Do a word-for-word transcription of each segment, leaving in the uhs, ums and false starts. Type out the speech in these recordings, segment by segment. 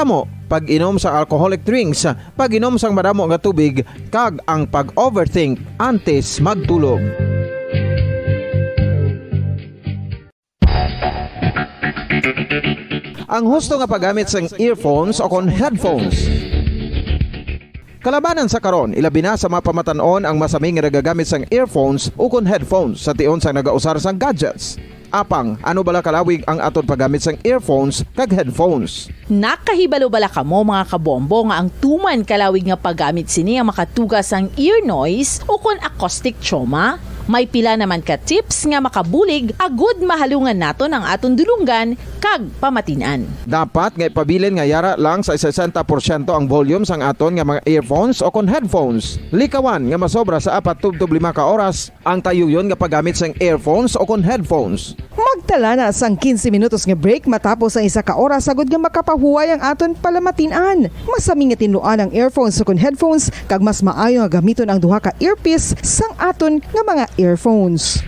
mo, pag-inom sang alcoholic drinks, pag-inom sang madamo nga tubig, kag ang pag-overthink antes magtulog. Ang husto nga paggamit sang earphones o kon headphones. Kalabanan sa karon, ilabi na sa mga pamatan-on ang masami nga nagagamit sang earphones o kon headphones sa tion sang nagausar sang gadgets. Apang, ano bala kalawig ang aton paggamit sang earphones kag headphones? Nakahibalo bala kamo, mga kabombo, nga ang tuman kalawig nga paggamit sini ang makatuga sang ear noise o kon acoustic trauma? May pila naman ka tips nga makabulig agud mahalungan naton ang aton dulonggan kag pamatin-an. Dapat nga ipabilin nga yara lang sa sesenta porsyento ang volume sang aton nga mga earphones o kon headphones. Likawan nga masobra sa apat tubtob lima ka oras ang tayuyon nga paggamit sang earphones o kon headphones. Magtala na sang quince minutos nga break matapos ang isa ka oras agud nga makapahuway ang aton palamatin-an. Masami nga tinluan ang earphones o kon headphones, kag mas maayo nga gamiton ang duha ka earpiece sang aton nga mga earphones.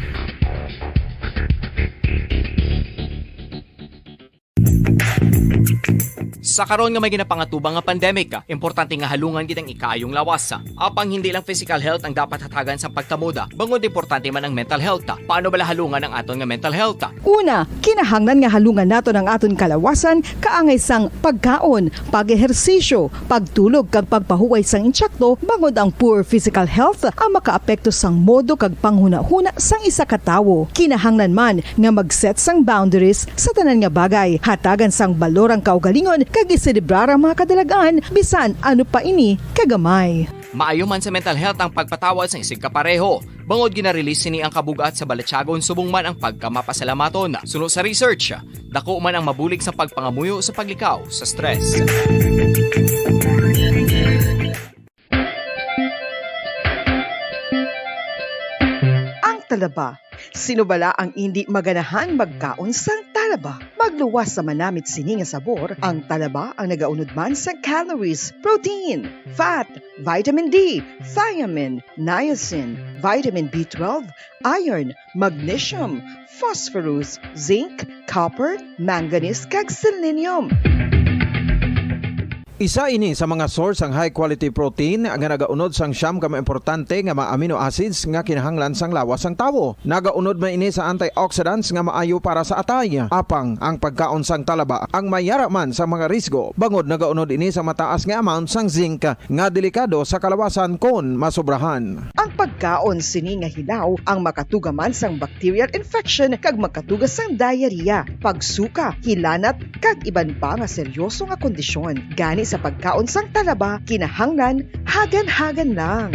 Sa karon nga may ginapangatubang nga pandemic, importante nga halungan gid ang ikaayong lawas. Apang hindi lang physical health ang dapat hatagan sang pagtamod, bangod importante man ang mental health. Paano bala halungan ang aton nga mental health? Una, kinahanglan nga halungan naton ang aton kalawasan kaangay sang pagkaon, pag-ehersisyo, pagtulog kag pagpahuway sang insakto, bangod ang poor physical health ang makaapekto sang modo kag panghunahuna sang isa ka tawo. Kinahanglan man nga mag-set sang boundaries sa tanan nga bagay, hatagan sang balor ang kaugalingon kag iselebrar ang mga kadalag-an bisan ano pa ini kagamay. Maayo man sa mental health ang pagpatawad sang isigkapareho, bangod gina-release sini ang kabug-at sa balatyagon subong man ang pagkamapasalamaton. Suno sa research, dako man ang mabulig sa pagpangamuyo sa paglikaw sa stress. Ang talaba. Sino bala ang indi maganahan magkaon sang talaba? Magluwas sa manamit sini nga sabor, ang talaba ang nagaunod man sang calories, protein, fat, vitamin D, thiamine, niacin, vitamin B twelve, iron, magnesium, phosphorus, zinc, copper, manganese, kag selenium. Isa ini sa mga source sang high quality protein nga nagaunod sang siyam ka mga importante nga mga amino acids nga kinahanglan sang lawas sang tawo. Nagaunod man ini sa antioxidants nga maayo para sa atay. Apang ang pagkaon sang talaba ang may yara man sa mga risgo, bangod nagaunod ini sa mataas nga amount sang zinc nga delikado sa kalawasan kon masobrahan. Ang pagkaon sini nga hilaw ang makatuga man sang bacterial infection kag makatuga sang diarrhea, pagsuka, hilanat, kag iban pa nga seryoso nga kondisyon. Gani sa pagkaon sang talaba, kinahanglan hagan-hagan lang.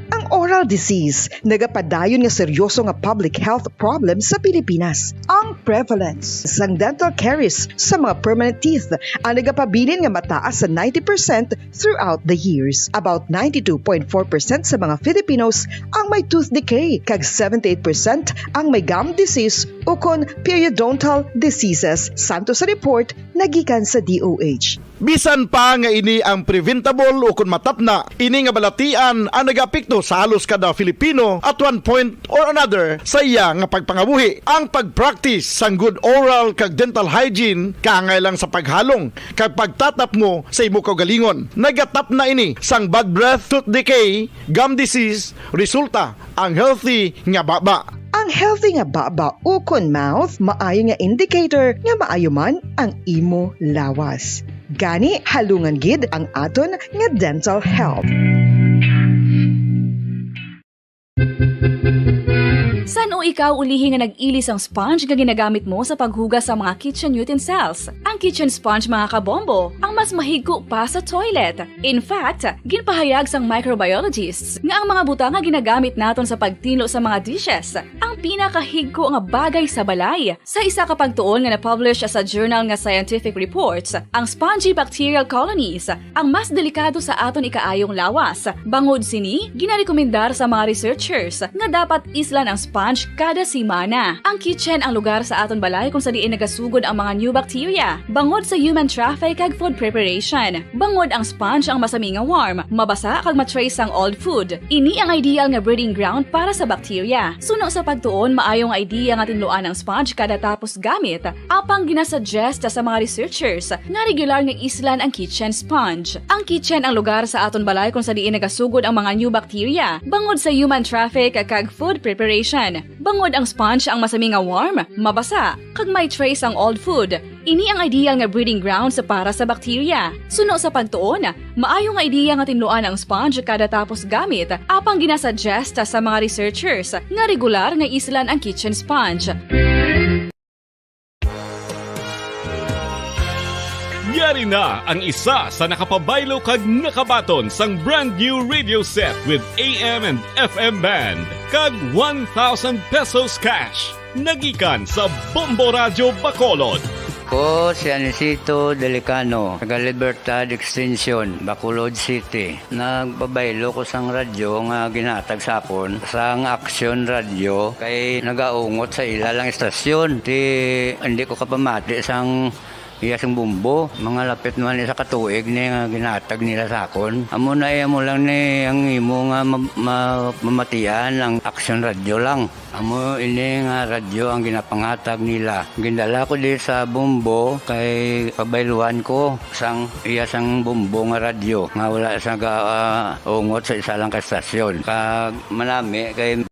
Ang oral disease nagapadayon nga seryoso nga public health problem sa Pilipinas. Ang prevalence sang dental caries sa mga permanent teeth ang nagapabilin nga mataas sa ninety percent throughout the years. About ninety-two point four percent sa mga Filipinos ang may tooth decay, kag seventy-eight percent ang may gum disease ukon periodontal diseases, santo sa report nga gikan sa D O H. Bisan pa nga ini ang preventable ukon matapna, ini nga balatian ang nagaapekto sa halos kada Filipino at one point or another sa iya nga pagpangabuhi. Ang pag-practice sang good oral kag dental hygiene kaangay lang sa paghalong kag pagtatapngo sa imo kaugalingon. Nagatapna ini sang bad breath, tooth decay, gum disease, resulta ang healthy nga baba. Ang healthy nga baba ukon mouth maayo nga indicator nga maayo man ang imo lawas. Gani, halungan gid ang aton nga dental health. San-o ikaw ulihi nga nag-ili sang sponge nga ginagamit mo sa paghugas sa mga kitchen utensils? Ang kitchen sponge, mga kabombo, ang mas mahigko pa sa toilet. In fact, ginpahayag sang microbiologists nga ang mga butang nga ginagamit naton sa pagtinlo sa mga dishes ang pinakahigko nga bagay sa balay. Sa isa ka pagtuon nga na-publish sa journal nga Scientific Reports, ang spongy bacterial colonies ang mas delikado sa aton ikaayong lawas. Bangod sini, ginarekomendar sa mga researchers nga dapat islan ang sponge kada semana. Ang kitchen ang lugar sa aton balay kung sa diin nagasugod ang mga new bacteria, bangod sa human traffic kag food preparation. Bangod ang sponge ang masami nga warm, mabasa kag ma-trace sang old food. Ini ang ideal nga breeding ground para sa bacteria. Suno sa pagtuon, On, maayo nga idea nga tinluan ang sponge kada tapos gamit. Apang ginasuggest sa mga researchers nga regular nga islan ang kitchen sponge. Ang kitchen ang lugar sa aton balay kung sa diin nagasugod ang mga new bacteria bangod sa human traffic kag food preparation. Bangod ang sponge ang masami nga warm, mabasa, kag may trace ang old food. Ini ang ideal nga breeding grounds para sa bacteria. Suno sa pagtuon, maayo nga ideya nga tinluan ang sponge kada tapos gamit, apang ginasuggest sa mga researchers nga regular nga islan ang kitchen sponge. Yari na ang isa sa nakapabaylo kag nakabaton sang brand new radio set with A M and F M band kag one thousand pesos cash. Nagikan sa Bombo Radyo Bacolod. Ko si Anisito Delicano, taga Libertad Extension, Bacolod City. Nagpabaylo ko sang radyo nga ginhatag sa akon sang Action Radyo kay nagaungot sa ila lang istasyon. Ti hindi ko kapamati sang iya sing bumbo. Mga lapit man isa ka tuig ni nga ginhatag nila sa akon. Amo na iya mo lang ni ang imo nga ma- ma- mamatian ang Action Radyo lang. Amo ini nga radyo ang ginapangatag nila. Gindala ko di sa Bombo kay pabayluan ko sang iya sang Bombo nga radyo nga wala sa ga, ah, ungot sa isa lang ka estasyon. Kag manami kay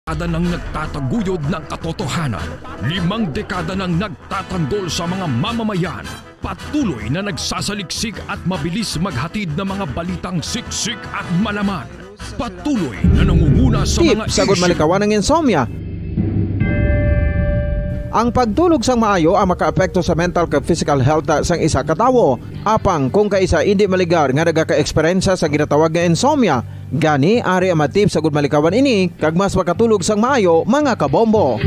Dekada nang nagtataguyod ng katotohanan. Limang dekada nang nagtatanggol sa mga mamamayan. Patuloy na nagsasaliksik at mabilis maghatid ng mga balitang siksik at malaman. Patuloy na nangunguna sa Tip mga sa gud issue. Malikawan ang insomnia. Ang pagtulog sang maayo ang makaapekto sa mental kag physical health sang isa ka tawo. Apang kung kaisa indi maligar nga nagaka-eksperyensya sa ginatawag nga insomnia, gani ari ang matip sa gud Malikawan ini kag mas makatulog sang maayo, mga kabombo.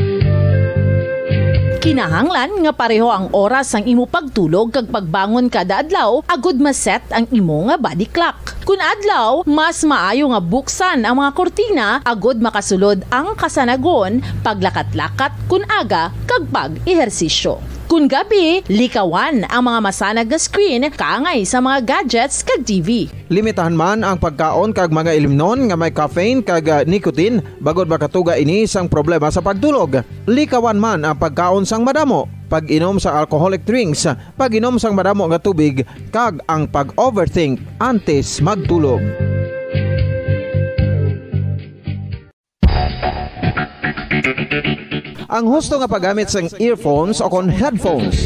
Kinahanglan nga pareho ang oras sang imo pagtulog kag pagbangon kada adlaw agud ma-set ang imo nga body clock. Kun adlaw, mas maayo nga buksan ang mga kurtina agud makasulod ang kasanagon, paglakat-lakat kun aga, kag pag-ehersisyo. Kun gabi, likawan ang mga masanag nga screen kaangay sa mga gadgets kag T V. Limitahan man ang pagkaon kag mga ilimnon nga may caffeine kag, ah, nicotine, bangod makatuga ini sang problema sa pagtulog. Likawan man ang pagkaon sang madamo, pag-inom sa alcoholic drinks, pag-inom sang madamo nga tubig, kag ang pag-overthink antes magtulog. Ang husto nga paggamit sang earphones o kon headphones.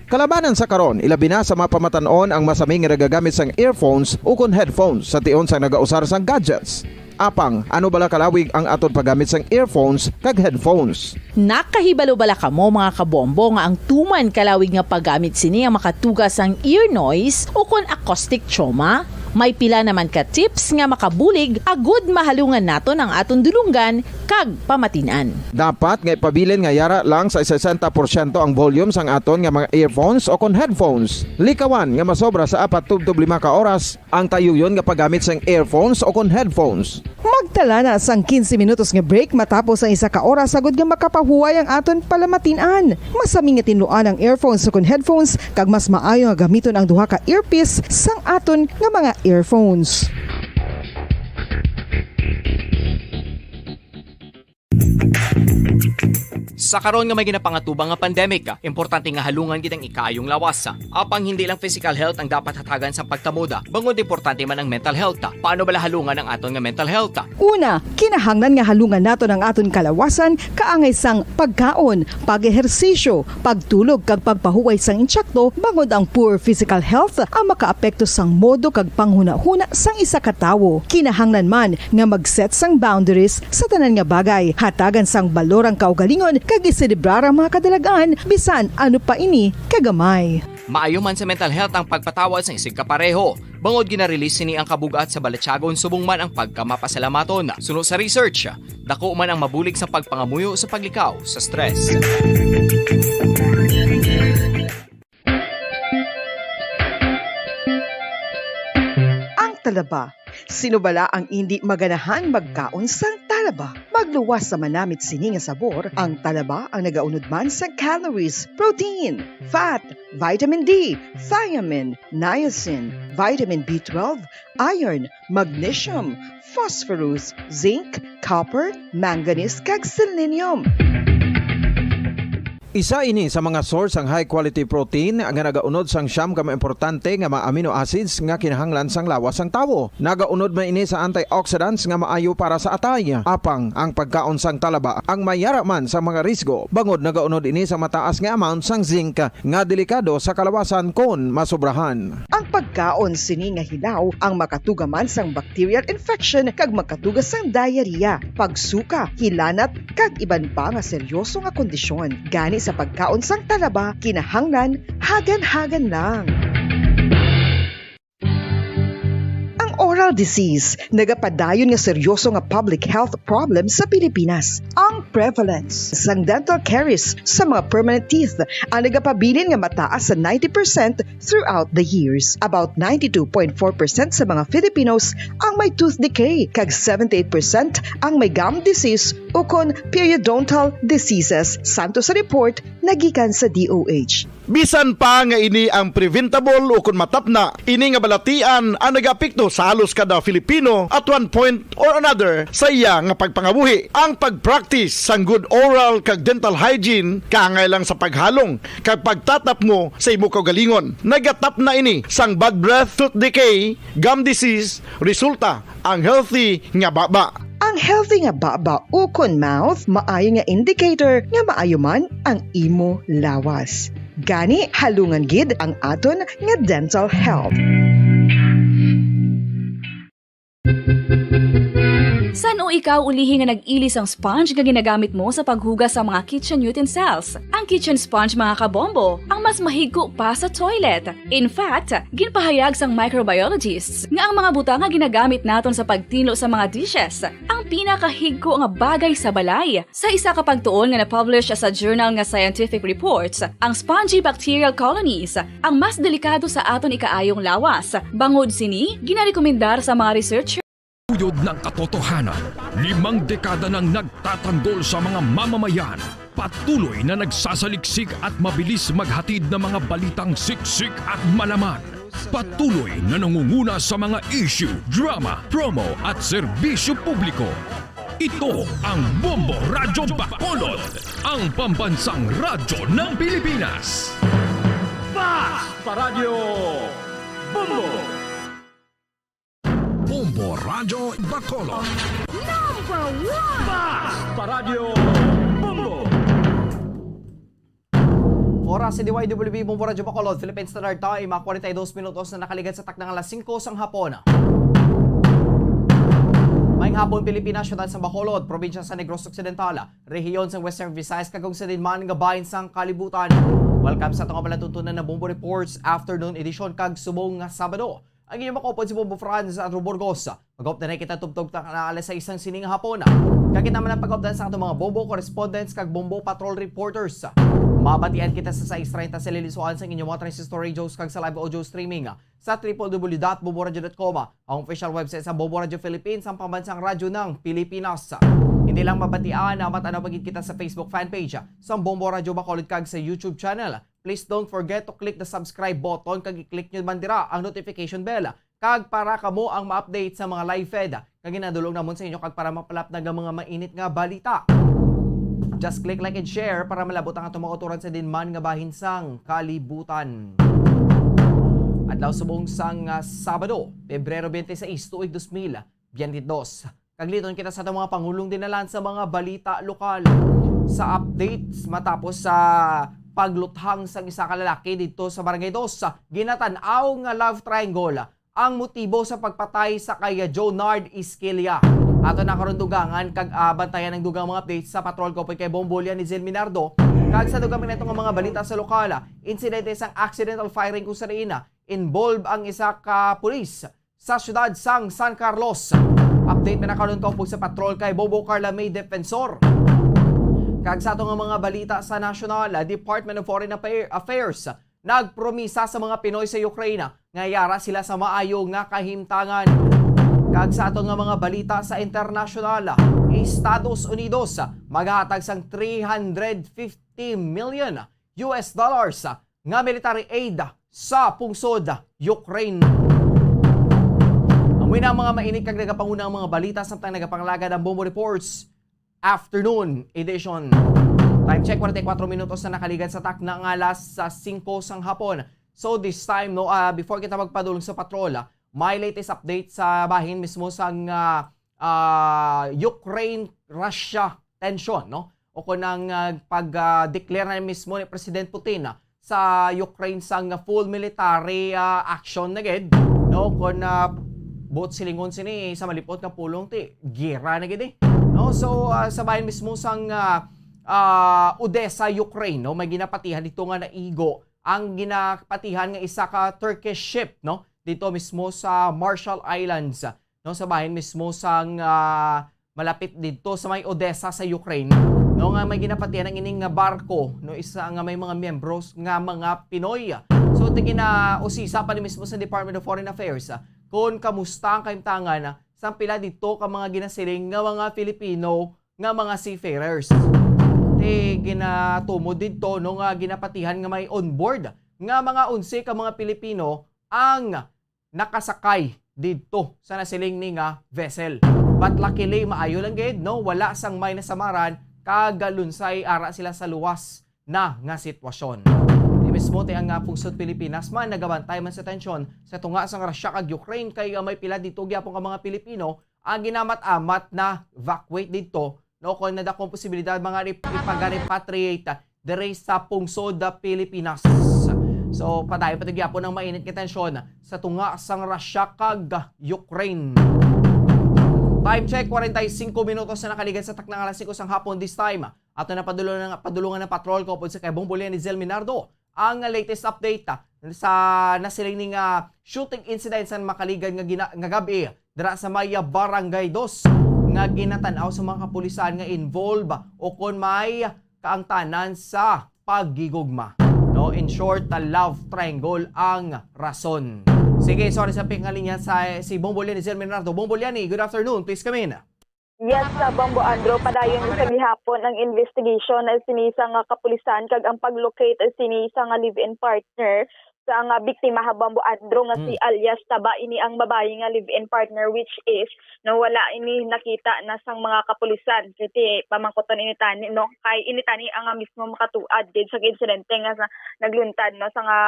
Kalabanan sa karon, ilabi na sa mga pamatan-on ang masami nga nagagamit sang earphones ukon headphones sa tion sang nagausar sang gadgets. Apang, ano bala kalawig ang aton paggamit sang earphones kag headphones? Nakahibalo bala kamo, mga kabombo, nga ang tuman kalawig nga paggamit sini ang makatuga sang ear noise ukon acoustic trauma? May pila naman ka tips nga makabulig agud mahalungan naton ang aton dulonggan kag pamatin-an. Dapat nga ipabilin nga yara lang sa sesenta porsyento ang volume sang aton nga mga earphones o kon headphones. Likawan nga masobra sa apat tubtob lima ka oras ang tayuyon nga paggamit sang earphones o kon headphones. Magtala na sang quince minutos nga break matapos ang isa ka oras agud nga makapahuway ang aton palamatin-an. Masami nga tinluan ang earphones o kon headphones, kag mas maayo nga gamiton ang duha ka earpiece sang aton nga mga earphones. Sa karon nga may ginapangatubang nga pandemic, importante nga halungan gid ang ikaayong lawas. Apang hindi lang physical health ang dapat hatagan sang pagtamod, bangod importante man ang mental health. Paano bala halungan ang aton nga mental health? Una, kinahanglan nga halungan naton ang aton kalawasan kaangay sang pagkaon, pag-ehersisyo, pagtulog kag pagpahuway sang intsakto, bangod ang poor physical health ang makaapekto sang modo kag panghunahuna sang isa ka tawo. Kinahanglan man nga mag-set sang boundaries sa tanan nga bagay, hatagan sang balor ang kaugalingon kag iselebrar ang mga kadalag-an bisan ano pa ini kagamay. Maayo man sa mental health ang pagpatawad sang isigkapareho, bangod gina-release sini ang kabug-at sa balatyagon subong man ang pagkamapasalamaton. Suno sa research, dako man ang mabulig sa pagpangamuyo sa paglikaw sa stress. Ang talaba. Sino bala ang indi maganahan magkaon sang Talaba. Magluwas sa manamit sini nga sabor, ang talaba ang nagaunod man sa calories, protein, fat, vitamin D, thiamine, niacin, vitamin B twelve, iron, magnesium, phosphorus, zinc, copper, manganese, kag selenium. Isa ini sa mga source sang high quality protein nga nagaunod sang siyam ka mga importante nga mga amino acids nga kinahanglan sang lawas sang tawo. Nagaunod man ini sa antioxidants nga maayo para sa atay. Apang ang pagkaon sang talaba ang mayara man sa mga risgo, bangod nagaunod ini sa mataas nga amount sang zinc nga delikado sa kalawasan kon masobrahan. Ang pagkaon sini nga hilaw ang makatuga man sang bacterial infection kag makatuga sang diarrhea, pagsuka, hilanat, kag iban pa nga seryoso nga kondisyon. Gani sa pagkaon sang talaba, kinahanglan hagan-hagan lang. Ang oral disease nagapadayon nga seryoso nga public health problem sa Pilipinas. Ang prevalence sang dental caries sa mga permanent teeth ang nagapabilin nga mataas sa ninety percent throughout the years. About ninety-two point four percent sa mga Filipinos ang may tooth decay, kag seventy-eight percent ang may gum disease ukon periodontal diseases, santo sa report nagikan sa D O H. Bisan pa nga ini ang preventable ukon matapna, ini nga balatian ang nagaapekto sa halos kada Filipino at one point or another sa iya nga pagpangabuhi. Ang pag-practice sang good oral kag dental hygiene kaangay lang sa paghalong kag pagtatapngo sa imo kaugalingon. Nagatapna ini sang bad breath, tooth decay, gum disease, resulta ang healthy nga baba. Ang healthy nga baba ukon mouth maayo nga indicator nga maayo man ang imo lawas. Gani, halungan gid ang aton nga dental health. San-o ikaw ulihi nga nag-ili sang sponge nga ginagamit mo sa paghugas sa mga kitchen utensils? Ang kitchen sponge, mga kabombo, ang mas mahigko pa sa toilet. In fact, ginpahayag sang microbiologists nga ang mga butang nga ginagamit naton sa pagtinlo sa mga dishes ang pinakahigko nga bagay sa balay. Sa isa ka pagtuon nga na-publish sa journal nga Scientific Reports, ang spongy bacterial colonies ang mas delikado sa aton ikaayong lawas. Bangod sini, ginarekomendar sa mga researcher Uyod ng katotohanan, limang dekada nang nagtatanggol sa mga mamamayan. Patuloy na nagsasaliksik at mabilis maghatid ng mga balitang siksik at malaman. Patuloy na nangunguna sa mga issue, drama, promo at serbisyo publiko. Ito ang Bombo Radyo Bacolod, ang pambansang radyo ng Pilipinas. Fast Paradyo Bombo! Bombo Radyo Bacolod. Number one! Fast Paradyo Bombo! Oras sa D Y W B Bombo Radyo Bacolod, Philippine Standard Time, mga kwarenta y dos minutos na nakaligad sa takna nga alas singko sang hapon. Maayong hapon, Pilipinas, siyudad sa Bacolod, probinsya sa Negros Occidental, rehiyon sa Western Visayas, kag kung sa diin man nga bahin sang kalibutan. Welcome sa ato nga palatuntunan na Bombo Reports Afternoon Edition kag subong nga Sabado. Ang inyong makaupod si Bombo Franz Andrew Burgos. Mag-update na kita tubtob ta na alas sais sang sining hapon. Kag kita man ang pag-update sa ato mga Bombo correspondents kag Bombo patrol reporters. Mabatian kita sa sais treinta sa lilisuan sa inyong mga transistor radios kag sa live audio streaming sa triple W dot bomboradio dot com, ang official website sa Bombo Radio Philippines, ang pambansang radyo ng Pilipinas. Hindi lang mabatian, ah, matanaw pa gid kita sa Facebook fan page, ah, sa Bombo Radio Bacolod kag sa YouTube channel. Please don't forget to click the subscribe button kag i-click nyo man dira ang notification bell. Kag para kamo ang ma-update sa mga live feed nga ginadulong namon sa inyo kag para mapalapnag ang mga mainit nga balita, just click like and share para malabot ang atong mga uturan sa diin man nga bahin sang kalibutan. Adlaw subong sang, ah, Sabado, Pebrero twenty-six, tuig dos mil biyente dos. Kagliton kita sa atong mga pangulong dinalan sa mga balita lokal. Sa updates, matapos sa pagluthang sang isa ka lalaki didto sa Barangay Dos, ginatan-aw nga love triangle ang motibo sa pagpatay sa kay Jonard Isquilla. Ato na karon dugangan kag, ah, bantayan ang dugang mga updates sa patrol kaupod kay Bombolya ni Zel Minardo. Kag sa dugang pa nato nga mga balita sa lokal, insidente sang accidental firing kung sa diin involved ang isa ka pulis sa siyudad sang San Carlos. Update man na karon kaupod sa patrol kay Bobo Carla May Defensor. Kag sa ato nga mga balita sa nasyonal, Department of Foreign Affair-, Affairs nagpromisa sa mga Pinoy sa Ukraine nga yara sila sa maayo nga kahimtangan. Kag sa aton nga mga balita sa internasyonal, Estados Unidos maghatag sang three hundred fifty million U S dollars nga military aid sa pungsod Ukraine. Amo na ang mga mainit kag nagapanguna ang mga balita samtang nagapangalagad ang Bombo Reports Afternoon Edition. Time check, forty-four minutos na nakaligad sa takna nga alas singko sang hapon. So this time, no, ah, before kita magpadulong sa patrol, ah, may latest update sa bahin mismo sang, ah, ah, Ukraine-Russia tension, no? O kon ang, ah, pag, ah, declare na mismo ni President Putin, ah, sa Ukraine sang full military, ah, action na gid, no? Kon, ah, buot silingon sini sa malipot nga pulong ti gera na gid, eh, no? So, ah, sa bahin mismo sang, ah, ah, Odessa, Ukraine, no, may ginapatihan dito nga naigo ang ginapatihan nga isa ka Turkish ship, no, dito mismo sa Marshall Islands, no, sa bahin mismo sang, ah, malapit didto sa may Odessa sa Ukraine, no, nga may ginapatihan ang ining nga barko, no, isa nga may mga miyembros nga mga Pinoy. So, ti ginausisa pa ni mismo sa Department of Foreign Affairs, ah, kung kamusta ang kahimtangan, ah, sang pila didto ka mga ginasiling nga mga Filipino nga mga seafarers. Ti ginatumod didto, no, nga ginapatihan nga may on board nga mga onse ka mga Pilipino ang nakasakay didto sa nasiling ni nga vessel. But luckily, maayo lang gid, no? Wala sang may nasamaran, kag lunsay ara sila sa luwas na nga sitwasyon. Di mismo ti ang, ah, pungsod Pilipinas man nagabantay man sa tensyon sa tunga sang Russia kag Ukraine, kay, ah, may pila dito gyapon ka mga Pilipino ang ginamat-amat na evacuate didto, no, kon nadakong posibilidad mga rep-, ipagarepatriate diri sa pungsod Pilipinas. So, padayon pa to gyapon ang mainit nga tensyon sa tunga sang Russia kag Ukraine. Time check, forty-five minutos na nakaligad sa takna nga alas singko sang hapon this time. Ato na padulungan, padulungan ng patrol ko upod sa kay Bong Bolian ni Zel Minardo ang latest update, ah, sa nasiling ni nga shooting incident sa makaligad nga gina-, nga gab-i dira sa may, ah, Barangay Dos nga ginatan-aw sa mga kapulisan nga involved o kon may kaangtanan sa paggigugma. No, in short, ah, love triangle ang rason. Sige, sorry sa pink nga linya sa si Bong Bolian ni Zel Minardo. Bong Bolian, good afternoon. Please come in. Yes, sa Bombo Andrew, padayon sa gihapon ang investigation, eh, sini sa nga kapulisan kag ang pag-locate, eh, sini sa nga live-in partner sa nga biktima ha Bombo Andrew nga si Mm. alias Taba, ini ang babayi nga live-in partner, which is no, wala ini nakita na sang mga kapulisan. Kay ti pamangkuton ini tani, no, kay ini tani ang mismo makatuad gid sa insidente nga sa nagluntad, no, sa nga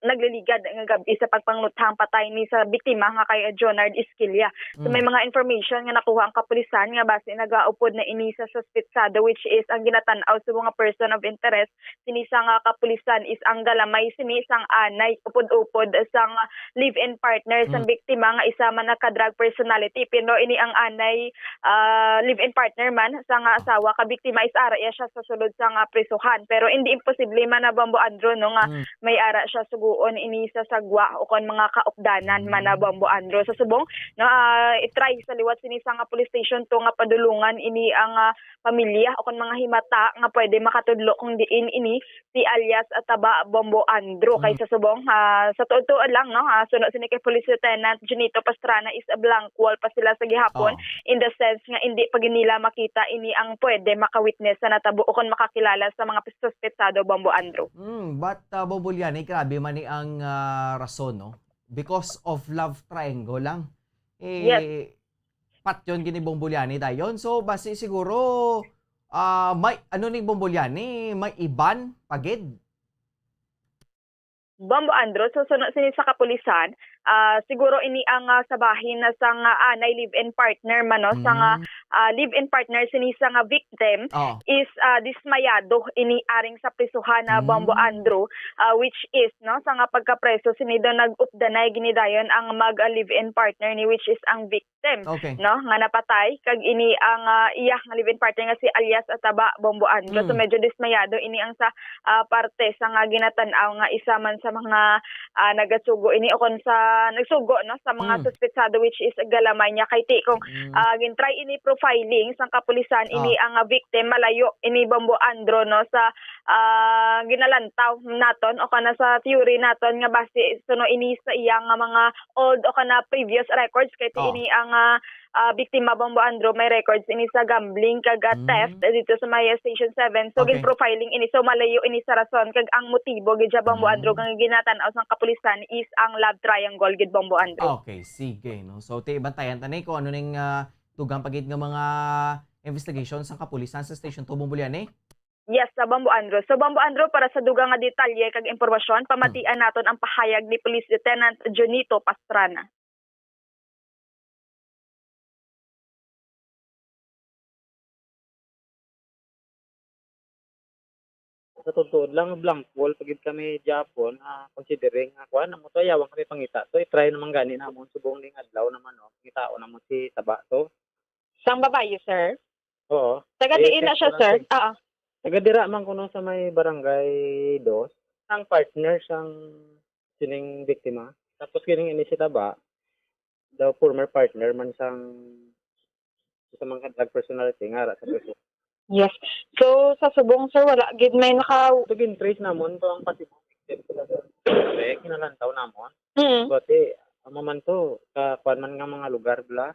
nagliligad nga gab-i sa pagpangluthang patay ni sa biktima nga kay Jonard Esquilla. So, may Mm. mga information nga nakuha ang kapulisan nga basi nagaupod na ini sa suspetsado, which is ang ginatan-aw sa mga person of interest sini sa nga kapulisan is ang galamay sini sang anay upod-upod sang live-in partner sang Mm. biktima nga isa man na ka drug personality. Pero ini ang anay, ah, live-in partner man sa nga asawa ka biktima is ara iya siya sa sulod sa nga prisuhan. Pero hindi imposible man na Bombo Andrew, no, nga Mm. may ara siya suguon ini sa sagwa o kon mga kaupdanan man na Mm. Bombo Andrew. Sa subong, no, ah, i-try sa liwat sini sa nga police station to nga padulungan ini ang, ah, pamilya o kon mga himata nga pwede makatudlo kung diin ini si alias Taba Bombo Andrew. Kay Mm. sa subong, ah, sa tuod-tuod lang, no, ah, suno sini kay Police Lieutenant Junito Pastrana is a blank wall pa sila sa gihapon, Oh. in the sense nga hindi pa gid nila makita ini ang pwede maka-witness sa natabo o kon makakilala sa mga suspetsado, Bombo Andrew. Mm, but, ah, Bombo Liani, grabe man ni ang, ah, rason, no? Because of love triangle lang. Eh, Yes. patyon gini Bombo Liani dayon. So, basi siguro, ah, may, ano ni Bombo Liani, may iban pa gid? Bombo Andrew, so suno sini sa kapulisan, ah, siguro ini ang, ah, sa bahin na sa nga anay live-in partner man, no, sa nga, Mm. ah, live-in partner sini sa nga victim Oh. is, ah, dismayado ini aring sa prisuhan na Bombo Mm. Andrew, ah, which is, no, sa nga pagkapreso sini do nag-updanay gini dayon ang mag, ah, live-in partner ni, which is ang victim, Okay. no, nga napatay, kag ini ang, ah, iya nga live-in partner nga si alias Taba Bombo Andrew. So, Mm. medyo dismayado ini ang sa, ah, parte sa nga ginatan-aw nga isa man sa mga, ah, nagasugo ini o kon sa nagsugo, no, sa mga Mm. suspetsado, which is galamay niya. Kay ti kung, Mm. ah, gin-try ini profiling sang kapulisan, ini Oh. ang, ah, victim, malayo ini Bombo Andrew, no, sa, ah, ginalantaw naton o kana sa theory naton nga basi suno ini sa iya nga mga old o kana previous records kay ti Oh. ini ang, ah, ah, biktima, Bombo Andrew, may records ini sa gambling kag, ah, Mm. theft, eh, dito sa may Station seven. So, Okay. gin-profiling ini. So, malayo ini sa rason kag ang motibo gid siya, Bombo Mm. Andrew, nga ginatan-aw sang kapulisan is ang love triangle gid, Bombo Andrew. Okay, sige, no? So, ti, bantayan ta ni kung ano ning, ah, dugang pa gid nga mga investigation sang kapulisan sa Station two, Bombo Liani? Yes, sa Bombo Andrew. So, Bombo Andrew, para sa dugang nga detalye kag impormasyon, pamatian naton ang pahayag ni Police Lieutenant Junito Pastrana. Sa tuod lang, blank wall pa gid kami gyapon, ah, considering nga kuan, amo to, ayawan kami pangita to, i-try naman gani namon subong ning adlaw naman, no, pangitaon namon si Taba to. Sang babayi, sir? Oo. Taga Eh, diin na check siya, ko lang, sir? sir. Oo. Taga dira man kuno sa may Barangay Dos. Ang partner sang sining biktima. Tapos kining ini si Taba, daw former partner man sang sa mga drug personality nga ara sa prison. Yes. So, sa subong, sir, wala gid may naka- Ito gin-trace namon to ang possible victim sila, sir. Correct, kinalantaw namon. Mm. But, eh, amo man to, ka kuan man nga mga lugar bla.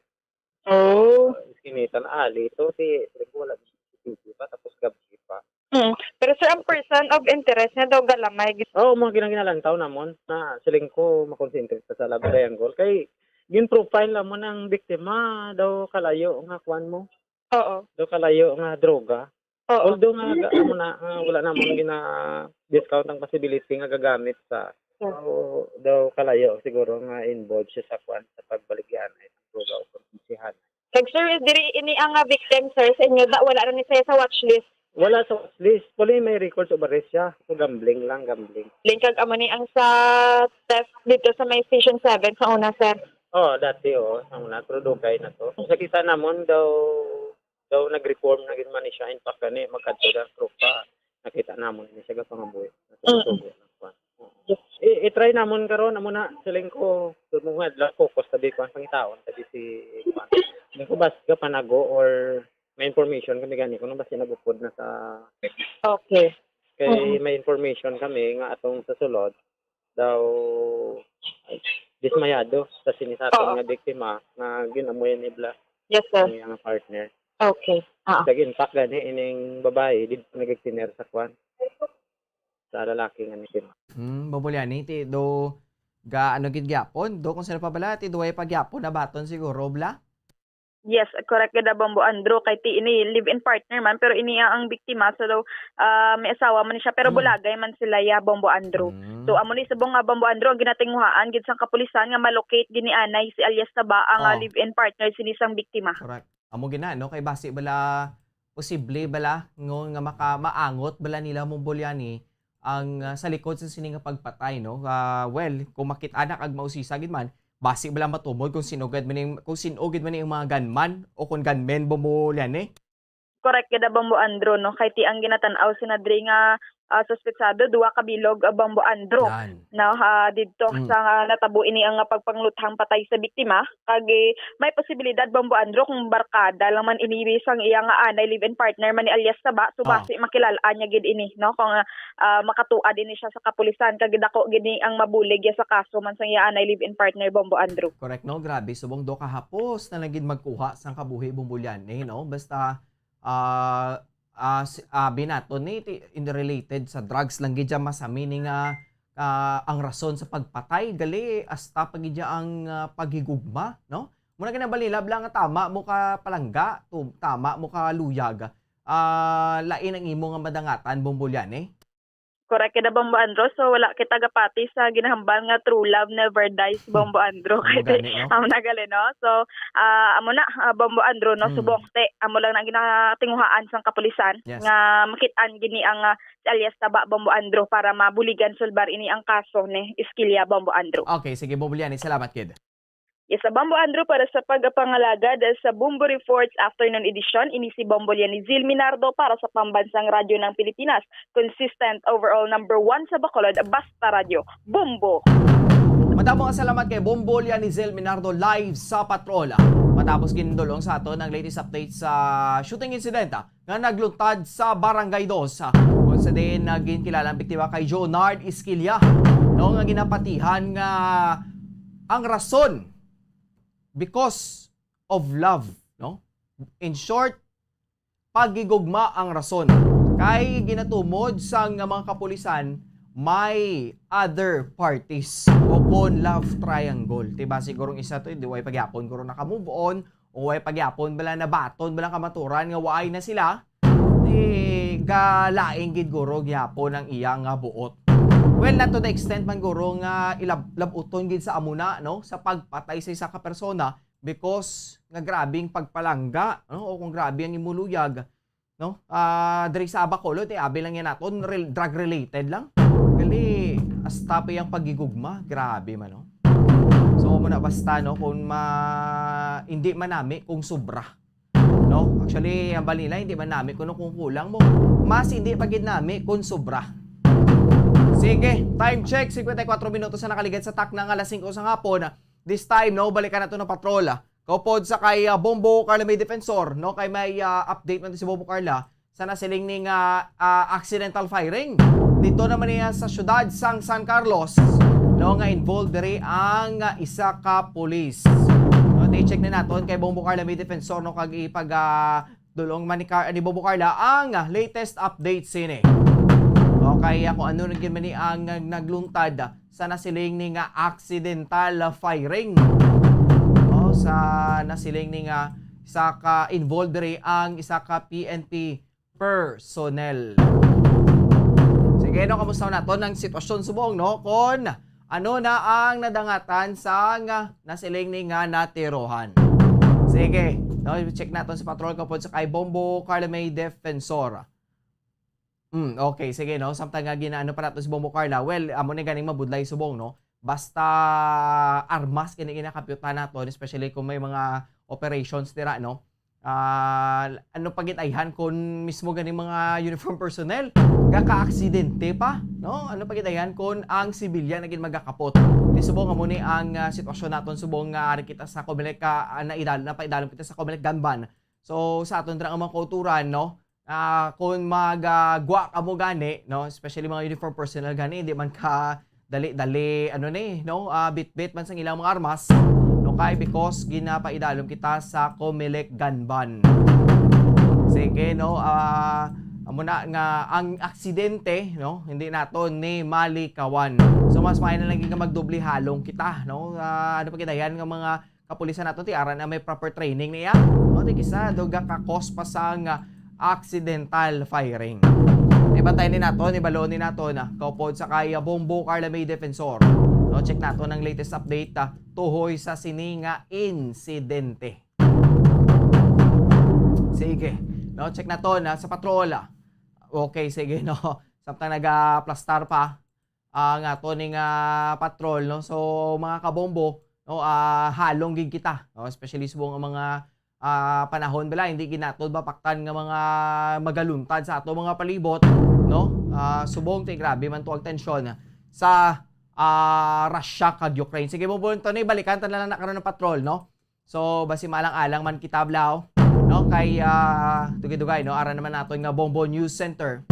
Oh. Uh, Eskinita na ali to, ti, wala C C T V pa, tapos gabi pa. Mm. Pero, sir, ang person of interest niya daw galamay. Oo, mga ginaginalantaw namon na siling ko makonsentrate sa, sa love triangle. Kay, gin-profile namon ang biktima daw kalayo nga kwan mo. Oo. Daw kalayo nga droga. Oo. Although nga, ga-, amo na, nga wala namon gina-discount ang possibility nga gagamit sa, Oo. so, daw kalayo siguro nga involved siya sa kwan, sa pagbaligyan ay droga o kung sihan. Kag, sir, diri ini ang, ah, victim, sir, sa inyo, da, wala na ni siya sa watch list? Wala sa watch list. Puli may records of arrest siya. So, gambling lang, gambling. Link, kag amo ni ang sa theft dito sa may Station seven sa una, sir? Oh, dati, oo. Sa una, pero dugay na to. Sa kita namon daw, daw nag-reform na gid man ni siya. In fact, gani, magkadto na ang tropa. Nakita namon ni siya gapangabuhi. Mm. Natutubo na kuwan. Oo. Yes. I-, i-try namon karon, amo na, siling ko, so, mo nga, adlaw, focus tabi kuwan, pangitaon, tabi si kuwan. Siling ko, bas ka panago or may information kami gani, kung basi nagupod na sa Okay. Kay Mm. may information kami nga atong sa sulod, daw, ay, dismayado sa sini sa aton Oo. nga biktima nga ginamuyan ni Bla Yes, sir. ang iyang partner. Okay. Ah. Sa gintak gani ining babae, dito nagagtiner sa kwan. Sa lalaki nga ni Tim. Hmm, Bombo Liani, ti, do, ga, ano gid gyapon? Do, kung sino pa bala, ti, duway pa gyapon na baton siguro, bla? Yes, correct gid, Bombo Andrew, kay ti ini live-in partner man, pero ini ang, ang biktima, so, ah, may asawa man siya, pero Mm. bulagay man sila, ya, Bombo Andrew. Mm. So, amo ni subong nga, Bombo Andrew, ang ginatinguhaan gid sang kapulisan nga ma-locate gid ni anay si alias Taba, ang, ah, Oh. live-in partner sini sang biktima. Correct. Amo gina, no? Kay basi bala, posible bala, no, nga maka-, maangot bala nila, Bombo Liani, ang, ah, sa likod sa sini nga pagpatay, no? Ah, well, kung makit-an na kag mausisa gid man, basi bala matumod kung sino gid man yung, kung sino gid man yung mga gunman o kung gunmen, Bombo Liani? Correct gid, Bombo Andrew, no? Kay ti ang ginatan-aw sina diri nga, ah, suspetsado, duha ka bilog, ah, Bombo Andrew. Yan. No, ha, didto Mm. sa natabo ini ang pagpangluthang patay sa biktima, kag, eh, may posibilidad, Bombo Andrew, kung barkada lang man ini sang iya nga anay, live-in partner man ni alias Taba, so Oh. basi makilal-an niya gid ini, no, kung, ah, makatuad ini siya sa kapulisan, kag dako gid ni ang mabulig niya sa kaso man sang iya anay, live-in partner, Bombo Andrew. Correct, no? Grabe, subong do kahapos na lang gid magkuha sang kabuhi, Bombo Liani, no? Basta, ah, ah, si, ah, binato ni, ti-, in related sa drugs lang gid siya masami ni nga, ah, ang rason sa pagpatay, gali, hasta pa gid siya ang, ah, paghigugma, no? Muna ginabalila, bla nga tama mo ka palangga, tu-, tama mo ka luyag, ah, lain ang imo nga madangatan, Bombo Liani? Correct gid, Bombo Andrew. So, wala kita gapati sa ginahambal nga true love never dies, Bombo Andrew. Amo gani, no? Amo na gali, no? So, ah, amo na, ah, Bombo Andrew, no? Mm. Subong, te, amo lang na ginatinguhaan sang kapulisan Yes. nga makit-an gid ni ang, ah, alias Taba, Bombo Andrew, para mabuligan sulbar ini ang kaso ni Eskilya, Bombo Andrew. Okay, sige, Bombo Liani. Salamat, kid. Yes, sa Bombo Andrew, para sa pagpangalagad sa Bombo Reports Afternoon Edition, ini si Bombo Lianizil Minardo para sa Pambansang Radyo ng Pilipinas. Consistent, overall number one sa Bacolod, basta radyo. Bombo! Madamo nga salamat kay Bombo Lianizil Minardo live sa patrol. Matapos ginadul-ong sa aton ang latest update sa shooting incident, ah, nga nagluntad sa Barangay Dos. Kung Sa din naging kilala ang biktima kay Jonard Esquilla, no, nga ginapatihan nga ang rason because of love, no? In short, paghigugma ang rason. Kay ginatumod sang mga kapulisan, may other parties o kon love triangle. Diba, sigurong isa to, di way pagyapon guro naka-move on, o way pagyapon bala nabaton bala kamaturan nga waay na sila, eh, galaing gid guro gyapon ang iya nga buot. Well, not to the extent man guro nga ilab-, labuton gid sa amo na, no, sa pagpatay sa isa ka persona because nga grabing pagpalangga, no, o kung grabe ang imuluyag, no? Ah, diri sa Bacolod, eh, abi lang yan naton, rel-, drug-related lang. Gali, hasta pa yung paghigugma, grabe man, no? So, mo na basta, no, kung ma-, hindi man nami kung sobra. No? Actually, ang balila, hindi man nami kung, kung kulang mo. Mas hindi pa gid nami kung sobra. Sige, time check, singkwenta y kuwatro minutos na nakaligad sa takna nga alas singko sa hapon. This time, no, balikan nato na patrol. Kaupod sa kay, ah, Bombo Carla May Defensor, no, kay may, ah, update man si Bombo Carla sa nasiling ni nga, ah, accidental firing. Dito naman niya sa siyudad sang San Carlos, no, nga involved diri ang, ah, isa ka pulis. No, i-check na naton kay Bombo Carla May Defensor, no, kag ipag, ah, dulong man ni Car-, ni Bombo Carla ang, ah, latest update sini. Okay, ah, kung ano na gyud man ni ang, ah, nagluntad sa nasiling ni nga accidental firing. Oh, sa nasiling ni nga isa ka involved diri ang isa ka P N P personnel. Sige, no, kamusta naton ang sitwasyon subong, no? Kon ano na ang nadangatan sang nasiling ni nga natirohan. Sige, no, check naton sa patrol kaupod sa kay Bombo Carla May Defensor. Mm, okay, sige, no? Samtang nga ginaano pa nato si Bombo Carla, well, amo ni ganing mabudlay subong, no? Basta armas gani ginakapyutan naton, especially kung may mga operations dira, no? Ah, ano pa gid ayhan kung mismo ganing mga uniform personnel gaka-aksidente pa, no? Ano pa gid ayhan kung ang sibilyan na gid magakapot? Di subong amo ni ang, ah, sitwasyon naton subong nga ari kita sa Comelec, ah, ah, naidal-, napaidalom kita sa Comelec gun ban. So, sa aton dira nga mga kauturan, no? Ah, kung magagwa kamo gani, no, especially mga uniform personnel gani, hindi man ka dali-dali, ano ni, no, ah, bitbit man sang ilang mga armas, no, kay because ginapaidalom kita sa Comelec gun ban. Sige, no, ah, amo na nga ang aksidente, no, hindi naton ni malikawan. So, mas maayo na lang nga magdoble halong kita, no? Ah, ano pa gid ayhan nga mga kapulisan nato, ti ara na may proper training niya. O, ti kisa, duga ka cause pa sang, ah, accidental firing. Ibantay ni nato, ni balon ni nato na kaupod sa kay, ah, Bombo Carla May Defensor. No, check nato ng latest update, ah, tuhoy sa sini nga insidente. Sige. No, check nato na sa patrol, ah. Okay, sige, no. Samtang nagaplastar pa ang ato ning, ah, patrol, no? So, mga kabombo, no, ah, halong gid kita, no? Especially subong ang mga, ah, panahon bala, hindi gid nato mapaktan nga mga magaluntad sa ato mga palibot, no? Ah, subong ti grabe man to ang tensyon sa, ah, Russia kag Ukraine. Sige, Bombo, Tony, balikan ta na lang na karon ang patrol, no? So, basi maalang-alang man kita, Blau, no? Kay, ah, dugay-dugay, no? Ara naman naton nga Bombo News Center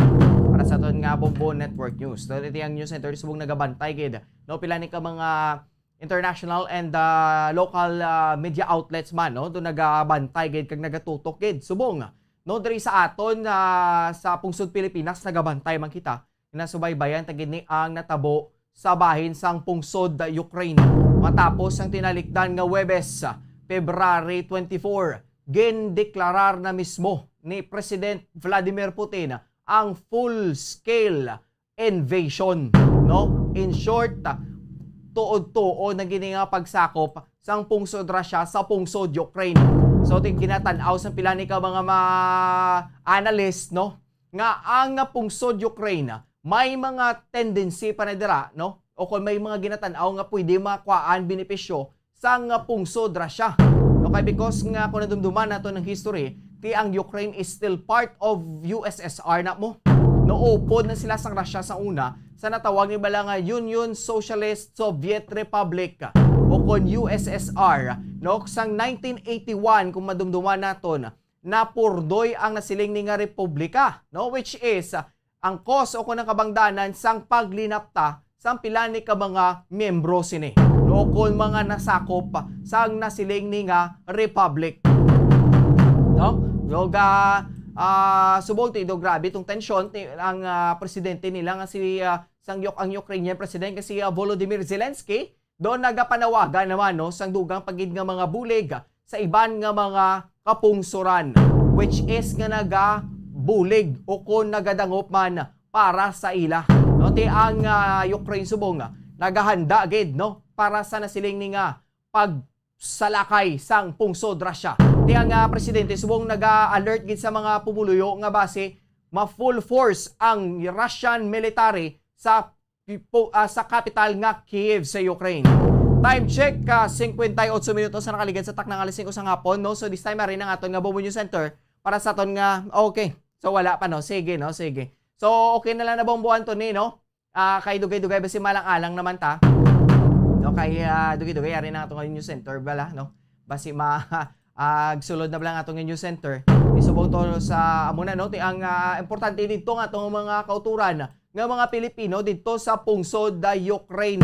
para sa aton nga Bombo Network News. So, ito ang news center, subong nagabantay gid, no? Pila ni ka mga international and, ah, local, ah, media outlets man, no? Doon nagabantay gid kag nagatutok gid. Subong, no? Diri sa aton, ah, sa pungsod Pilipinas, nagabantay man kita. Nasubaybayan ta gid ni ang natabo sa bahin sang pungsod Ukraine. Matapos ang tinalikdan nga Huwebes, February twenty-four, gindeklarar na mismo ni President Vladimir Putin ang full-scale invasion, no? In short, tuod-tuod na gini nga pagsakop sang pungsod Russia sa pungsod Ukraine. So, ti-, ginatan-aw sang pila ni ka mga ma-, analyst, no? Nga ang pungsod Ukraine may mga tendency pa na dira, no? O kung may mga ginatan-aw nga pwede makuhaan benepisyo sang pungsod Russia. No, kay because nga kung nadumduman nato ng history, ti ang Ukraine is still part of U S S R na mo. No, upod na sila sang Russia sa una, sa natawag ni bala nga Union Socialist Soviet Republic o kon U S S R, no, sang nineteen eighty-one, kung madumduman naton, napurdoy ang nasiling ni nga republika, no, which is, ah, ang cause o kung ang kabangdanan sang paglinapta sang pila ni ka mga miyembro sini, no, kon mga nasakop sang nasiling ni nga republic. No? So, ga, ah, subong ti do grabe tong tensyon ti, ang, ah, presidente nila nga si, ah, sang Uk-, ang Ukrainian president nga si, ah, Volodymyr Zelensky, do nagapanawagan naman, no, sang dugang pa gid nga mga bulig sa iban nga mga kapungsoran, which is nga nagabulig o kon nagadangop man para sa ila. No, ti ang, ah, Ukraine subong, ah, nagahanda gid, no, para sa nasiling ni nga pagsalakay sang pungsod Russia. Ti ang, ah, presidente subong naga-alert gid sa mga pumuluyo nga basi ma-full force ang Russian military sa pi-, po, ah, sa kapital nga Kyiv sa Ukraine. Time check, ah, singkwenta y otso minutos na nakaligad sa takna nga alas singko sa hapon, no? So, this time, ari na ang aton nga Bombo News Center para sa aton nga, okay. So, wala pa, no? Sige, no? Sige. So, okay na lang na, Bombo Anthony, no? Ah, kay dugay-dugay, basi malang-alang naman ta. No, kay, ah, dugay-dugay, ari na ang aton nga news center, bala, no? Basi ma-, ah, sulod na bala ang aton nga news center. Isubong to sa amo na, no? Ti ang, ah, importante dito nga atong mga kauturan nga mga Pilipino dito sa pungsod, ah, Ukraine.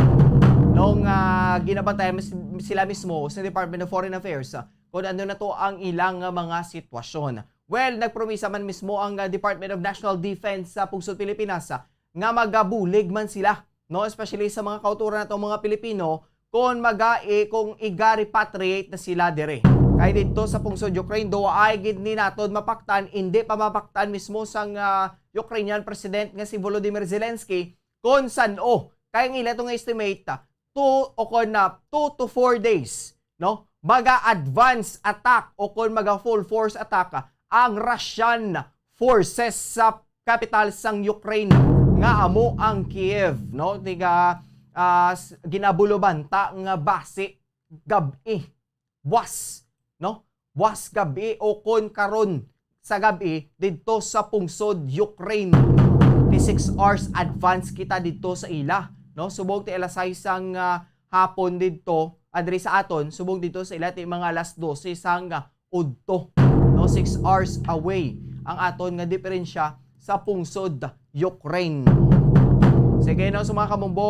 Nung, ah, ginabantayan mis-, sila mismo sa Department of Foreign Affairs, ah, kung ano na to ang ilang, ah, mga sitwasyon. Well, nagpromisa man mismo ang, ah, Department of National Defense sa pungsod Pilipinas, ah, nga magabulig man sila, no? Especially sa mga kauturan natong mga Pilipino, kung maga-, eh, kung iga-repatriate na sila dire. Kay dito sa pungsod Ukraine, do ay gid ni naton mapaktan, hindi pa mapaktan mismo sang, ah, Ukrainian President nga si Volodymyr Zelensky kung san-o. Kay ang ila tong estimate, ah, two o kon na two to four days, no? Maga-advance attack o kon maga-full force attack, ah, ang Russian forces sa kapital sang Ukraine nga amo ang Kiev, no? Tiga, ah, s-, ginabulobanta nga basi gab-i. Buwas, no? Buwas gab-i o kon karon sa gab-i didto sa pungsod Ukraine. Ti six hours advance kita didto sa ila, no? Subong ti alas sais sang, ah, hapon didto, ah, diri sa aton, subong didto sa ila ti mga alas dose sang, ah, udto, no? Six hours away ang aton nga diferensya sa pungsod Ukraine. Sige, no, sa mga kabombo,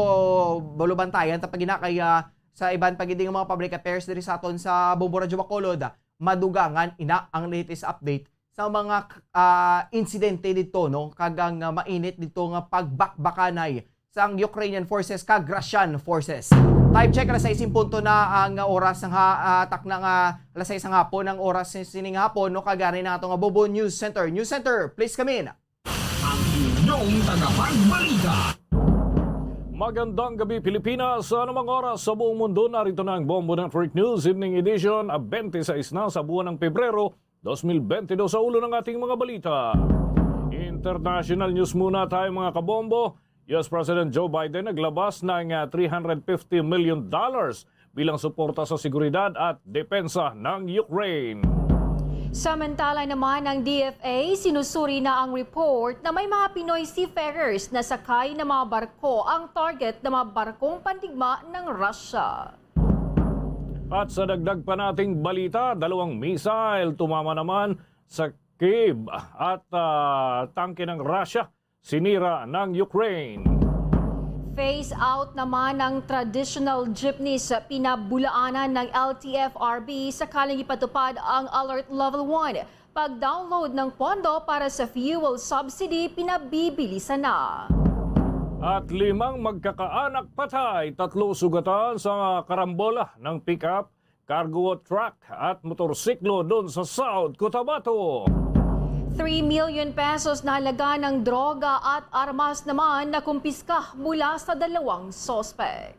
bulubantayan ta pa gina kay, ah, sa iban pa gid nga mga public affairs diri sa aton sa Bombo Radyo Bacolod, madugangan ina ang latest update sa mga, ah, insidente dito, no, kag ang, ah, mainit dito nga pagbakbakanay sang Ukrainian forces kag Russian forces. Time check, alas sais en punto na ang oras nga, ah, takna nga alas sais sang hapon ang oras sa sining hapon, no, kag ari na ato nga Bombo News Center. News Center, please come in. Ang inyong tagapagbalita. Magandang gabi, Pilipinas. Sa anumang oras sa buong mundo, narito na ang Bombo Network News Evening Edition, ah, twenty-six na sa buwan ng Pebrero, dos mil bentidós. Sa ulo ng ating mga balita. International news muna tayo, mga kabombo. U S President Joe Biden naglabas ng, ah, three hundred fifty million dollars bilang suporta sa seguridad at depensa ng Ukraine. Samantala naman, ang D F A sinusuri na ang report na may mga Pinoy seafarers na sakay na mga barko ang target ng mga barkong pandigma ng Russia. At sa dagdag pa nating balita, dalawang missile tumama naman sa Kyiv at, ah, tangke ng Russia sinira ng Ukraine. Phase out naman ang traditional jeepneys sa pinabulaanan ng L T F R B sakaling ipatupad ang Alert Level one. Pag-download ng pondo para sa fuel subsidy, pinabibilisan na. At limang magkakaanak patay, tatlo sugatan sa karambola ng pickup, cargo truck at motorsiklo doon sa South Cotabato. Three million pesos na halaga ng droga at armas naman nakumpiska mula sa dalawang suspek.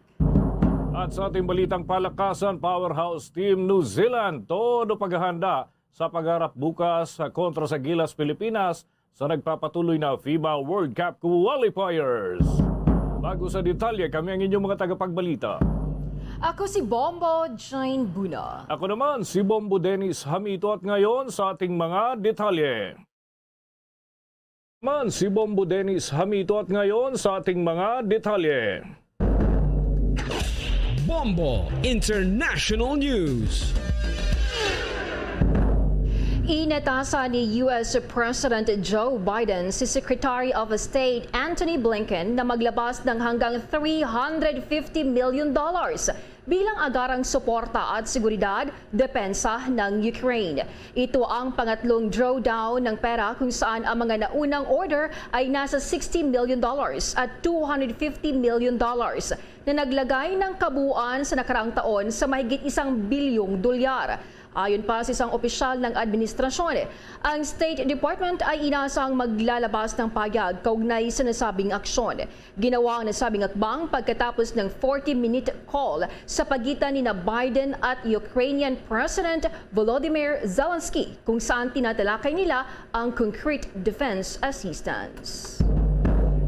At sa ating balitang palakasan, Powerhouse Team New Zealand, todo paghahanda sa pagharap bukas kontra sa Gilas Pilipinas sa nagpapatuloy na FIBA World Cup Qualifiers. Bago sa detalye, kami ang inyong mga tagapagbalita. Ako si Bombo Jane Buna. Ako naman si Bombo Dennis Hamito, at ngayon sa ating mga detalye. Man si Bombo Dennis Hamito, at ngayon sa ating mga detalye. Bombo International News. Inatasan ni U S President Joe Biden si Secretary of State Antony Blinken na maglabas ng hanggang three hundred fifty million dollars bilang agarang suporta at seguridad, depensa ng Ukraine. Ito ang pangatlong drawdown ng pera kung saan ang mga naunang order ay nasa sixty million dollars at two hundred fifty million dollars na naglagay ng kabuuan sa nakaraang taon sa mahigit isang bilyong dolyar. Ayon pa sa isang opisyal ng administrasyon, ang State Department ay inasang maglalabas ng payag kaugnay sa nasabing aksyon. Ginawa ang nasabing hakbang pagkatapos ng forty-minute call sa pagitan ni na Biden at Ukrainian President Volodymyr Zelensky, kung saan tinatalakay nila ang concrete defense assistance.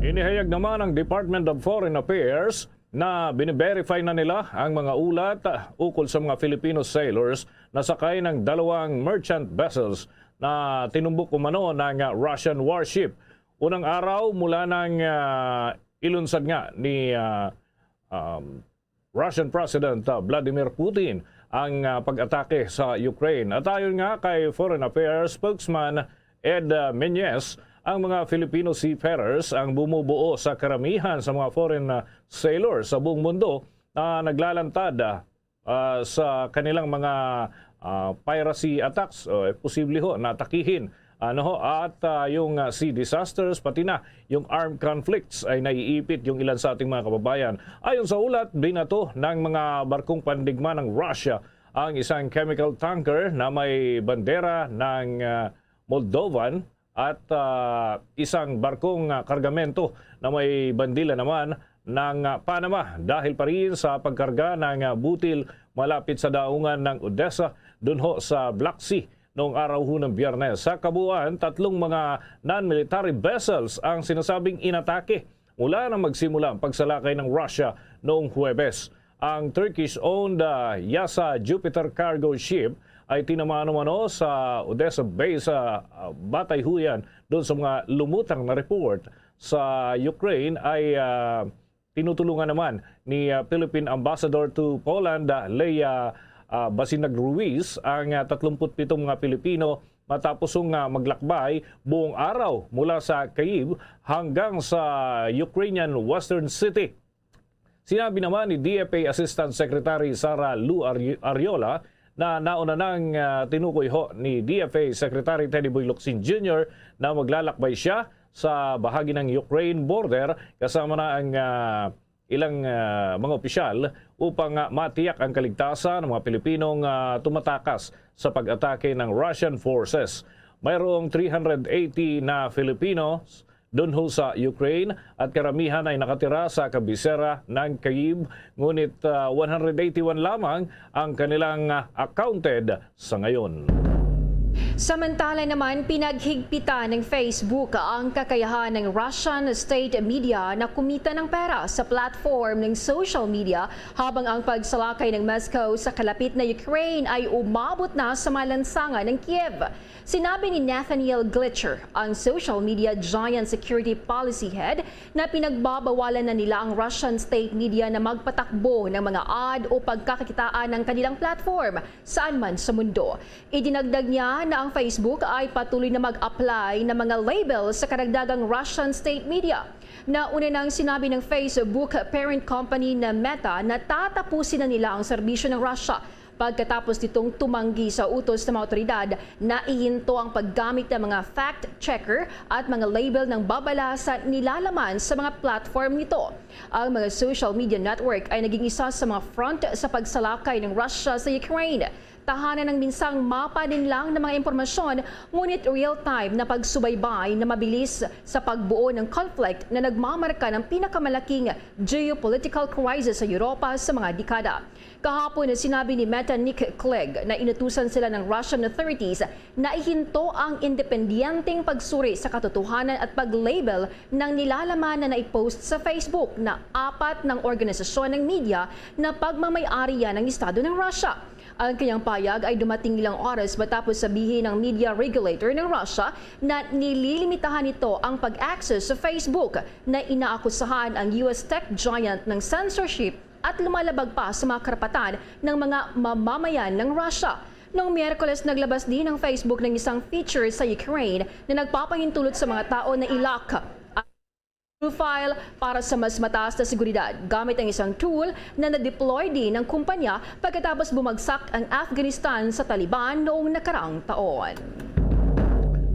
Inihayag naman ng Department of Foreign Affairs na bine-verify na nila ang mga ulat ukol sa mga Filipino sailors na sakay ng dalawang merchant vessels na tinumbok umano ng, ah, Russian warship. Unang araw mula nang, ah, ilunsad nga ni, ah, um, Russian President, ah, Vladimir Putin ang, ah, pag-atake sa Ukraine. At ayon nga kay Foreign Affairs Spokesman Ed, ah, Meñez, ang mga Filipino seafarers ang bumubuo sa karamihan sa mga foreign, ah, sailors sa buong mundo na naglalantad, ah, ah, sa kanilang mga, ah, piracy attacks. O, eh, posible ho na atakihin, ano ho, at, ah, yung, ah, sea disasters, pati na yung armed conflicts ay naiipit yung ilan sa ating mga kababayan. Ayon sa ulat, binato ng mga barkong pandigma ng Russia ang isang chemical tanker na may bandera ng, ah, Moldovan at, ah, isang barkong, ah, kargamento na may bandila naman ng, ah, Panama dahil pa rin sa pagkarga ng, ah, butil malapit sa daungan ng Odessa, dunho sa Black Sea noong araw ho ng Biyernes. Sa kabuuan, tatlong mga non-military vessels ang sinasabing inatake mula nang magsimula ang pagsalakay ng Russia noong Huwebes. Ang Turkish-owned, ah, Yasa Jupiter cargo ship ay tinamaan umano sa Odessa base, ah, ah, batay huyan doon sa mga lumutang na report sa Ukraine ay, ah, tinutulungan naman ni, ah, Philippine Ambassador to Poland, ah, Lea, ah, Basinag Ruiz ang, ah, tatlumpu't pitong mga Pilipino matapos nga maglakbay buong araw mula sa Kyiv hanggang sa Ukrainian western city. Sinabi naman ni D F A Assistant Secretary Sara Lu Arri-, Arriola na nauna nang, ah, tinukoy ho ni D F A Secretary Teddy Boy Locsin Junior na maglalakbay siya sa bahagi ng Ukraine border kasama na ang, ah, ilang, ah, mga opisyal upang, ah, matiyak ang kaligtasan ng mga Pilipinong, ah, tumatakas sa pag-atake ng Russian forces. Mayroong three hundred eighty na Filipinos dunho sa Ukraine at karamihan ay nakatira sa kabisera ng Kyiv, ngunit, ah, one hundred eighty-one lamang ang kanilang, ah, accounted sa ngayon. Samantala naman, pinaghigpitan ng Facebook ang kakayahan ng Russian state media na kumita ng pera sa platform ng social media, habang ang pagsalakay ng Moscow sa kalapit na Ukraine ay umabot na sa mga lansangan ng Kiev. Sinabi ni Nathaniel Glitcher, ang social media giant security policy head, na pinagbabawalan na nila ang Russian state media na magpatakbo ng mga ad o pagkakakitaan ng kanilang platform saan man sa mundo. Idinagdag niya na ang Facebook ay patuloy na mag-apply ng mga label sa karagdagang Russian state media. Nauna nang sinabi ng Facebook parent company na Meta na tatapusin na nila ang serbisyo ng Russia pagkatapos nitong tumanggi sa utos ng mga awtoridad na ihinto ang paggamit ng mga fact-checker at mga label ng babala sa nilalaman sa mga platform nito. Ang mga social media network ay naging isa sa mga front sa pagsalakay ng Russia sa Ukraine. Tahanan ng minsang mapaninlang na mga impormasyon, ngunit real-time na pagsubaybay na mabilis sa pagbuo ng conflict na nagmamarka ng pinakamalaking geopolitical crisis sa Europa sa mga dekada. Kahapon, sinabi ni Meta Nick Clegg na inutusan sila ng Russian authorities na ihinto ang independiyenteng pagsuri sa katotohanan at pag-label ng nilalaman na naipost sa Facebook na apat ng organisasyon ng media na pagmamay-ari yan ng Estado ng Russia. Ang kanyang payag ay dumating ilang oras matapos sabihin ng media regulator ng Russia na nililimitahan nito ang pag-access sa Facebook na inaakusahan ang U S tech giant ng censorship at lumalabag pa sa mga karapatan ng mga mamamayan ng Russia. Noong Miyerkules, naglabas din ang Facebook ng isang feature sa Ukraine na nagpapahintulot sa mga tao na i-lock ang profile para sa mas mataas na seguridad gamit ang isang tool na na-deploy din ng kumpanya pagkatapos bumagsak ang Afghanistan sa Taliban noong nakaraang taon.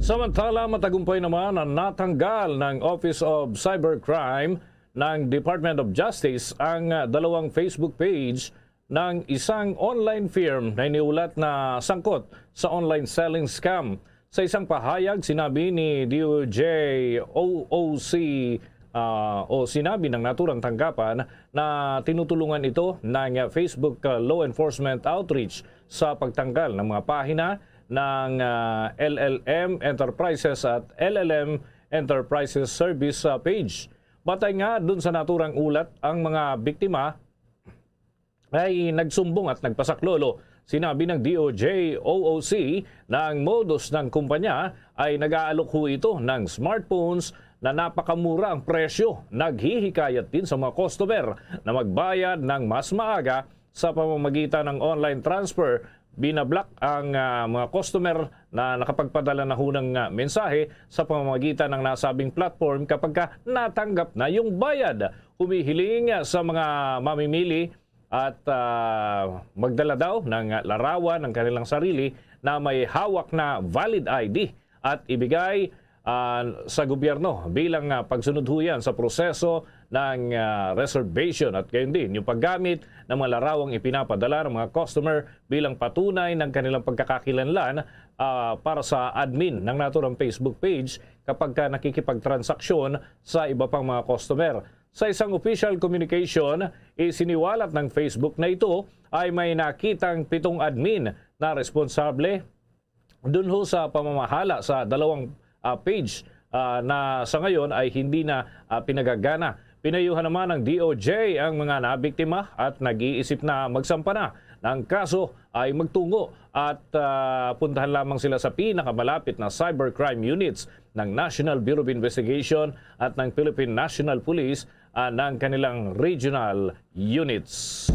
Samantala, matagumpay naman ang natanggal ng Office of Cybercrime ng Department of Justice ang, ah, dalawang Facebook page ng isang online firm na iniulat na sangkot sa online selling scam. Sa isang pahayag, sinabi ni D O J O O C, ah, o sinabi ng naturang tanggapan na tinutulungan ito ng Facebook, ah, law enforcement outreach sa pagtanggal ng mga pahina ng, ah, L L M Enterprises at L L M Enterprises Service, ah, page. Batay nga dun sa naturang ulat, ang mga biktima ay nagsumbong at nagpasaklolo. Sinabi ng D O J O O C na ang modus ng kumpanya ay nag-aalok ho ito ng smartphones na napakamura ang presyo. Naghihikayat din sa mga customer na magbayad ng mas maaga sa pamamagitan ng online transfer. Binablock ang, ah, mga customer na nakapagpadala na ho ng, ah, mensahe sa pamamagitan ng nasabing platform kapag ka natanggap na yung bayad. Humihiling sa mga mamimili at, ah, magdala daw ng larawan ng kanilang sarili na may hawak na valid I D at ibigay, ah, sa gobyerno bilang, ah, pagsunod ho yan sa proseso ng, ah, reservation at gayon din yung paggamit ng mga larawang ipinapadala ng mga customer bilang patunay ng kanilang pagkakakilanlan, ah, para sa admin ng naturang Facebook page kapag ka nakikipagtransaksyon sa iba pang mga customer. Sa isang official communication, isiniwalat ng Facebook na ito ay may nakitang pitong admin na responsable dun ho sa pamamahala sa dalawang, ah, page, ah, na sa ngayon ay hindi na, ah, pinagagana. Pinayuhan naman ng D O J ang mga nabiktima at nag-iisip na magsampa na ng kaso ay magtungo at, ah, puntahan lamang sila sa pinakamalapit na cybercrime units ng National Bureau of Investigation at ng Philippine National Police, ah, ng kanilang regional units.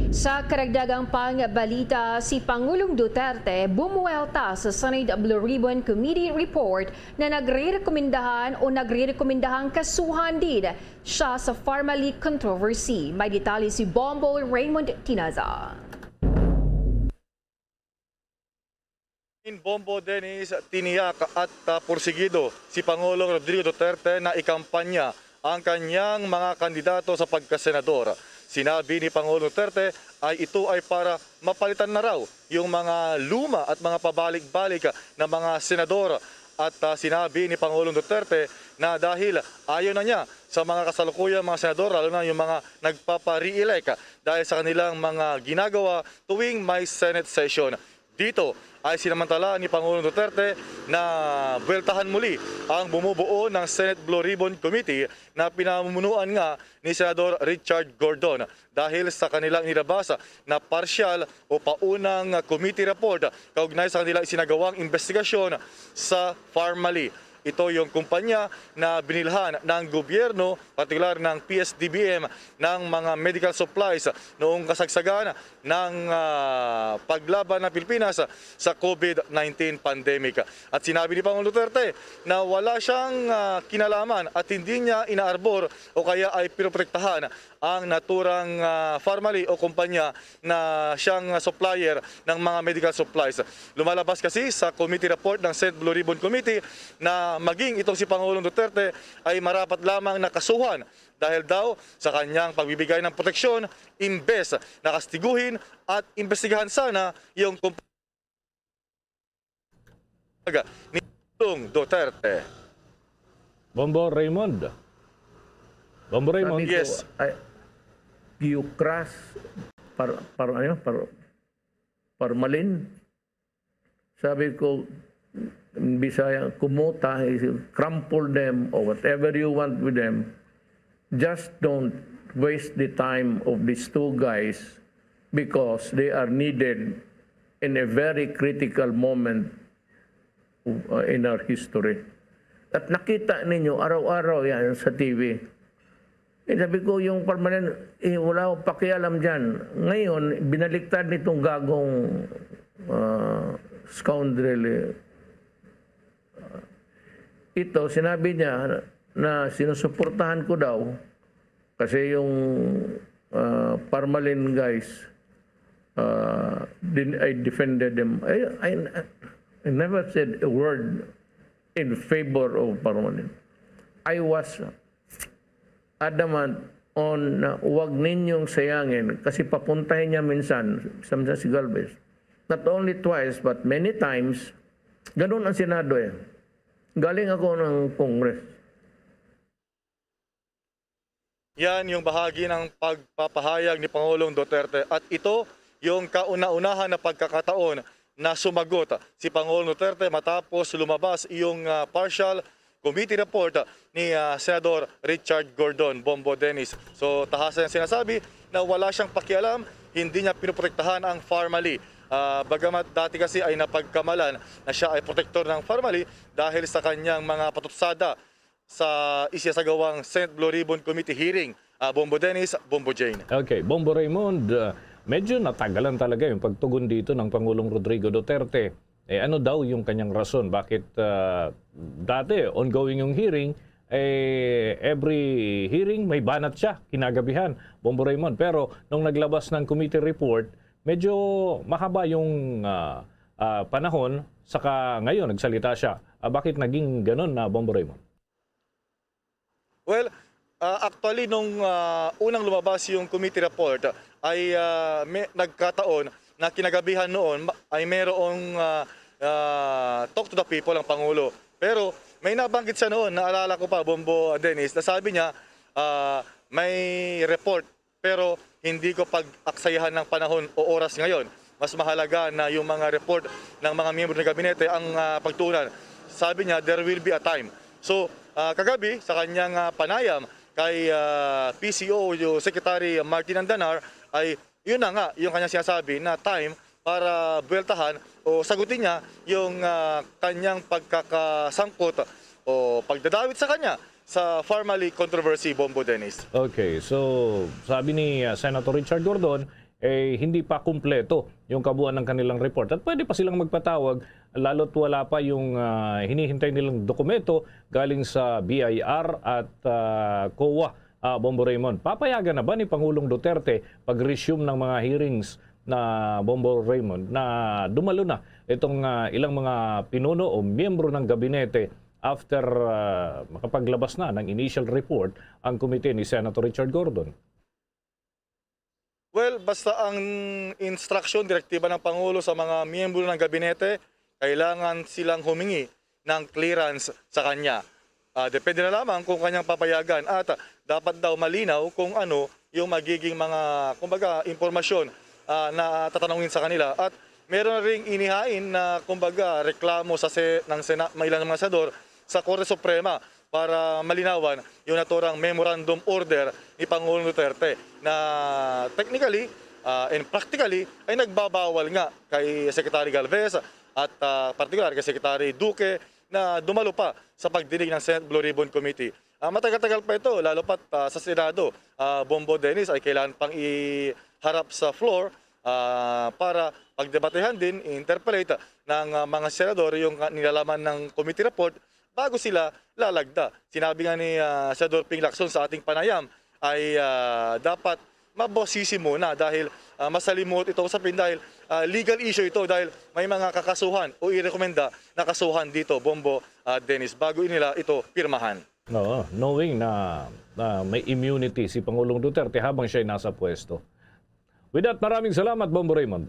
Sa karagdagang pangbalita, si Pangulong Duterte bumuwelta sa Senate Blue Ribbon Committee report na nagrerekomendahan o nagrerekomendahang kasuhan din siya sa Pharmalee controversy. May detalye si Bombo Raymond Tinaza. In Bombo Dennis, tiniyak at, ah, porsigido si Pangulong Rodrigo Duterte na ikampanya ang kanyang mga kandidato sa pagkasenador. Sinabi ni Pangulong Duterte ay ito ay para mapalitan na raw yung mga luma at mga pabalik-balik na mga senador. At, ah, sinabi ni Pangulong Duterte na dahil ayaw na niya sa mga kasalukuyang mga senador, lalo na yung mga nagpapa-re-elect, dahil sa kanilang mga ginagawa tuwing may Senate session. Dito ay sinamantala ni Pangulong Duterte na buweltahan muli ang bumubuo ng Senate Blue Ribbon Committee na pinamumunuan nga ni Senador Richard Gordon dahil sa kanilang inilabas na parsyal o paunang committee report kaugnay sa kanilang isinagawang investigasyon sa Pharmalee. Ito yung kumpanya na binilhan ng gobyerno, partikular ng P S D B M, ng mga medical supplies noong kasagsagan ng, ah, paglaban ng Pilipinas sa COVID nineteen pandemic. At sinabi ni Pangulong Duterte na wala siyang, ah, kinalaman at hindi niya inaarbor o kaya ay pinoprotektahan ang naturang, ah, Pharmalee o kumpanya na siyang supplier ng mga medical supplies. Lumalabas kasi sa committee report ng Senate Blue Ribbon Committee na maging itong si Pangulong Duterte ay marapat lamang na kasuhan dahil daw sa kanyang pagbibigay ng proteksyon, imbes na kastiguhin at imbestigahan sana yung kump- ni Pangulong Duterte. Bombo Raymond. Bombo Raymond. Sabi ko, Yes. Ay, you crush par, par, ano, par, parmalin. Sabi ko, in Bisaya, kumuta, is crumple them or whatever you want with them. Just don't waste the time of these two guys because they are needed in a very critical moment uh, in our history. At nakita ninyo, araw-araw yan sa T V. Eh, sabi ko, yung permanent, eh, wala akong pakialam dyan. Ngayon, binaliktad nitong gagong ah, scoundrel, eh. Ito, sinabi niya na sinusuportahan ko daw kasi yung, ah, Parmalin guys, ah, din, I defended them. I, I, I never said a word in favor of Parmalin. I was adamant on na huwag ninyong sayangin kasi papuntahin niya minsan, minsan si Galvez. Not only twice, but many times. Ganun ang Senado eh. Galing ako ng Congress. Yan yung bahagi ng pagpapahayag ni Pangulong Duterte. At ito yung kauna-unahan na pagkakataon na sumagot si Pangulong Duterte matapos lumabas yung ah, partial committee report ni ah, Senador Richard Gordon, Bombo Dennis. So tahasan ang sinasabi na wala siyang pakialam, hindi niya pinoprotektahan ang Farmally. Ah, bagamat dati kasi ay napagkamalan na siya ay protektor ng Farmally dahil sa kanyang mga patutsada sa isinasagawang Senate Blue Ribbon Committee hearing. Ah, Bombo Dennis, Bombo Jane. Okay, Bombo Raymond, ah, medyo natagalan talaga yung pagtugon dito ng Pangulong Rodrigo Duterte. Eh, ano daw yung kanyang rason? Bakit ah, dati ongoing yung hearing, eh, every hearing may banat siya kinagabihan, Bombo Raymond. Pero nung naglabas ng committee report, medyo mahaba yung ah, ah, panahon, saka ngayon nagsalita siya. Ah, bakit naging ganun na, Bombo Raymond? Well, ah, actually, nung ah, unang lumabas yung committee report, ay ah, may, nagkataon na kinagabihan noon ma- ay merong ah, ah, talk to the people ang Pangulo. Pero may nabanggit siya noon, naalala ko pa, Bombo Dennis, na sabi niya, ah, may report pero hindi ko pag-aksayahan ng panahon o oras ngayon. Mas mahalaga na yung mga report ng mga miyembro ng gabinete ang ah, pagtuunan. Sabi niya, there will be a time. So, ah, kagabi, sa kanyang ah, panayam kay ah, P C O Secretary Martin Andanar, ay yun na nga yung kanyang sinasabi na time para buweltahan o sagutin niya yung ah, kanyang pagkakasangkot o pagdadawit sa kanya sa Farmally controversy, Bombo Dennis. Okay, so sabi ni ah, Senator Richard Gordon, eh, hindi pa kumpleto yung kabuuan ng kanilang report. At pwede pa silang magpatawag, lalo't wala pa yung ah, hinihintay nilang dokumento galing sa B I R at ah, COA, ah, Bombo Raymond. Papayagan na ba ni Pangulong Duterte pag-resume ng mga hearings na, Bombo Raymond, na dumalo na itong ah, ilang mga pinuno o miyembro ng gabinete after ah, makapaglabas na ng initial report ang komite ni Senator Richard Gordon? Well, basta ang instruction, direktiba ng Pangulo sa mga miyembro ng gabinete, kailangan silang humingi ng clearance sa kanya. Ah, depende na lamang kung kanyang papayagan at dapat daw malinaw kung ano yung magiging mga, kumbaga, impormasyon ah, na tatanungin sa kanila. At meron na ring inihain na, kumbaga, reklamo sa se- ng Sena- mga ilang mga senador sa Korte Suprema para malinawan yung naturang memorandum order ni Pangulong Duterte na technically ah, and practically ay nagbabawal nga kay Secretary Galvez at ah, partikular kay Secretary Duque na dumalo pa sa pagdinig ng Senate Blue Ribbon Committee. Ah, matagal-tagal pa ito, lalo pat ah, sa Senado. Ah, Bombo Dennis ay kailangan pang iharap sa floor ah, para pagdebatehan din, i-interpellate ng ah, mga senador yung ah, nilalaman ng committee report bago sila lalagda. Sinabi nga ni ah, Senador Ping Lacson sa ating panayam ay ah, dapat mabosisi muna dahil ah, masalimuot itong usapin dahil ah, legal issue ito dahil may mga kakasuhan o irekomenda na kasuhan dito, Bombo ah, Dennis, bago nila ito pirmahan. Oo, knowing na, na may immunity si Pangulong Duterte habang siya'y nasa pwesto. With that, maraming salamat, Bombo Raymond.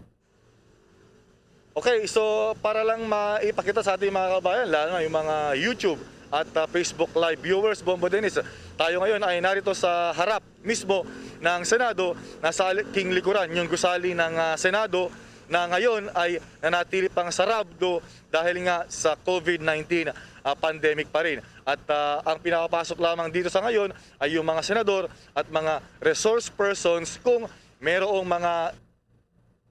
Okay, so para lang maipakita sa ating mga kabayan, lalo na yung mga YouTube at ah, Facebook Live viewers, Bombo Dennis, tayo ngayon ay narito sa harap mismo ng Senado, nasa ali- king likuran yung gusali ng ah, Senado na ngayon ay nanatili pang sarado dahil nga sa COVID nineteen ah, pandemic pa rin. At ah, ang pinapapasok lamang dito sa ngayon ay yung mga senador at mga resource persons kung merong mga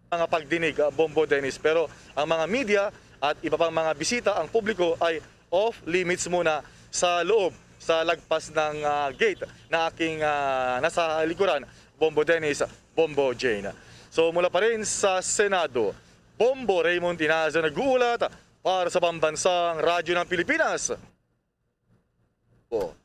mga pagdinig, ah, Bombo Dennis. Pero ang mga media at iba pang mga bisita, ang publiko ay off limits muna sa loob, sa lagpas ng ah, gate na aking ah, nasa likuran, Bombo Dennis, Bombo Jane. So mula pa rin sa Senado, Bombo Raymond Tinaza nag-uulat para sa Pambansang Radyo ng Pilipinas. Oh.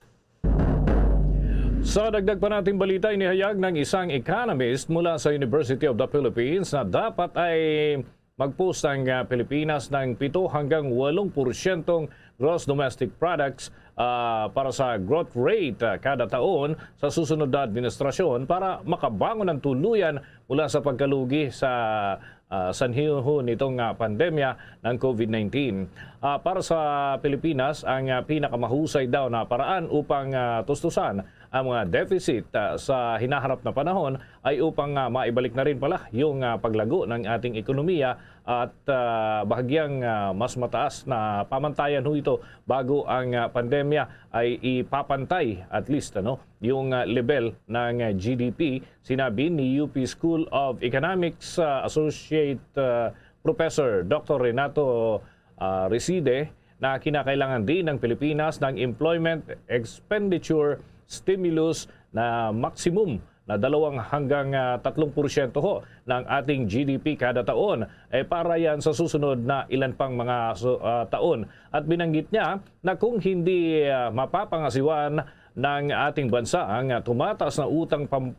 Sa dagdag pa nating balita, inihayag ng isang economist mula sa University of the Philippines na dapat ay mag-post ang, ah, Pilipinas ng pito hanggang walong porsyentong gross domestic products, ah, para sa growth rate, ah, kada taon sa susunod na administrasyon para makabangon ng tuluyan mula sa pagkalugi sa, ah, sanhi nitong, ah, pandemya ng COVID nineteen. Ah, para sa Pilipinas, ang, ah, pinakamahusay daw na paraan upang, ah, tustusan ang mga deficit, ah, sa hinaharap na panahon ay upang, ah, maibalik na rin pala yung, ah, paglago ng ating ekonomiya at, ah, bahagyang, ah, mas mataas na pamantayan ho ito bago ang, ah, pandemya ay ipapantay at least, ano, yung, ah, level ng, ah, G D P. Sinabi ni U P School of Economics, ah, Associate, ah, Professor Doctor Renato, ah, Reside na kinakailangan din ng Pilipinas ng employment expenditure stimulus na maximum na dalawang hanggang, ah, tatlong porsyento ho ng ating G D P kada taon. Eh, para yan sa susunod na ilan pang mga su-, ah, taon. At binanggit niya na kung hindi, ah, mapapangasiwan ng ating bansa ang, ah, tumataas na utang pam-,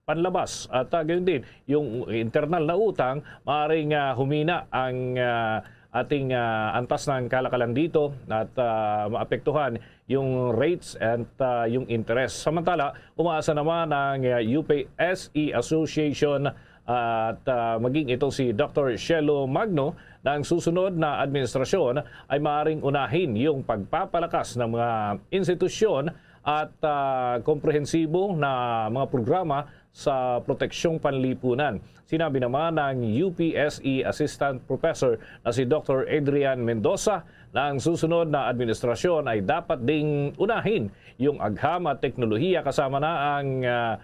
panlabas at, ah, gayon din yung internal na utang, maaaring, ah, humina ang, ah, ating, ah, antas ng kalakalan dito at, ah, maapektuhan yung rates at, ah, yung interest. Samantala, umaasa naman ang, ah, U P S E Association at, ah, maging ito si Doctor Shelo Magno na ang susunod na administrasyon ay maaaring unahin yung pagpapalakas ng mga institusyon at, ah, komprehensibo na mga programa sa proteksyong panlipunan. Sinabi naman ng U P S E Assistant Professor na si Doctor Adrian Mendoza na ang susunod na administrasyon ay dapat ding unahin yung agham at teknolohiya kasama na ang, ah,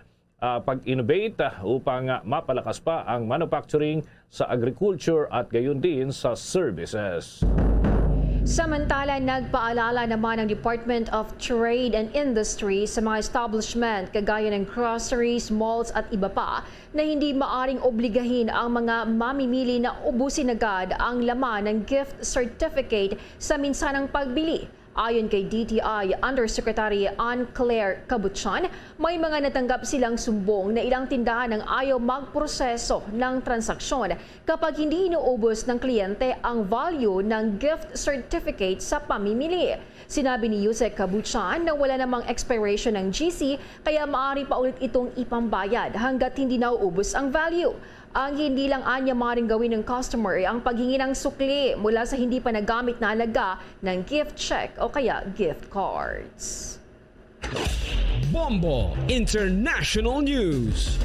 ah, pag-innovate, ah, upang, ah, mapalakas pa ang manufacturing sa agriculture at gayon din sa services. Samantala, nagpaalala naman ang Department of Trade and Industry sa mga establishment kagaya ng groceries, malls at iba pa na hindi maaring obligahin ang mga mamimili na ubusin agad ang laman ng gift certificate sa minsanang pagbili. Ayon kay D T I Undersecretary Ann Claire Cabutsan, may mga natanggap silang sumbong na ilang tindahan ang ayaw magproseso ng transaksyon kapag hindi inuubos ng kliyente ang value ng gift certificate sa pamimili. Sinabi ni Usec Cabutsan na wala namang expiration ng G C, kaya maaari pa ulit itong ipambayad hanggat hindi nauubos ang value. Ang hindi lang anya maaaring gawin ng customer ay ang paghingi ng sukli mula sa hindi pa nagamit na halaga ng gift check o kaya gift cards. Bombo International News.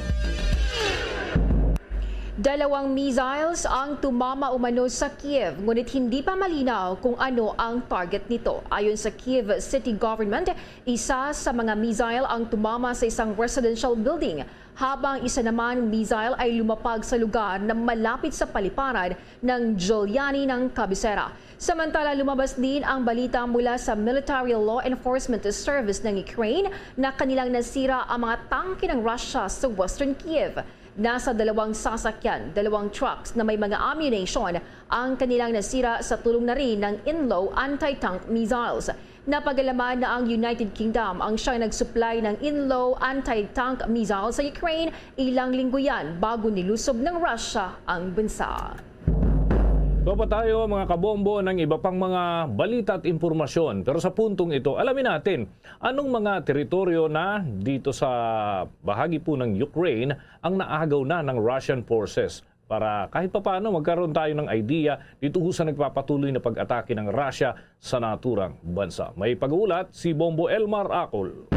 Dalawang missiles ang tumama umano sa Kiev, ngunit hindi pa malinaw kung ano ang target nito. Ayon sa Kiev City Government, isa sa mga missile ang tumama sa isang residential building, habang isa naman missile ay lumapag sa lugar na malapit sa paliparan ng Giuliani ng kabisera. Samantala, lumabas din ang balita mula sa Military Law Enforcement Service ng Ukraine na kanilang nasira ang mga tangke ng Russia sa Western Kiev. Nasa dalawang sasakyan, dalawang trucks na may mga ammunition ang kanilang nasira sa tulong na rin ng Inlo anti-tank missiles. Napagalaman na ang United Kingdom ang siyang nag-supply ng Inlo anti-tank missile sa Ukraine ilang linggo yan bago nilusob ng Russia ang bansa. Baba tayo, mga kabombo, ng iba pang mga balita at impormasyon. Pero sa puntong ito, alamin natin anong mga teritoryo na dito sa bahagi po ng Ukraine ang naagaw na ng Russian forces. Para kahit papaano magkaroon tayo ng idea dito ho sa nagpapatuloy na pag-atake ng Russia sa naturang bansa. May pag-uulat si Bombo Elmar Acol.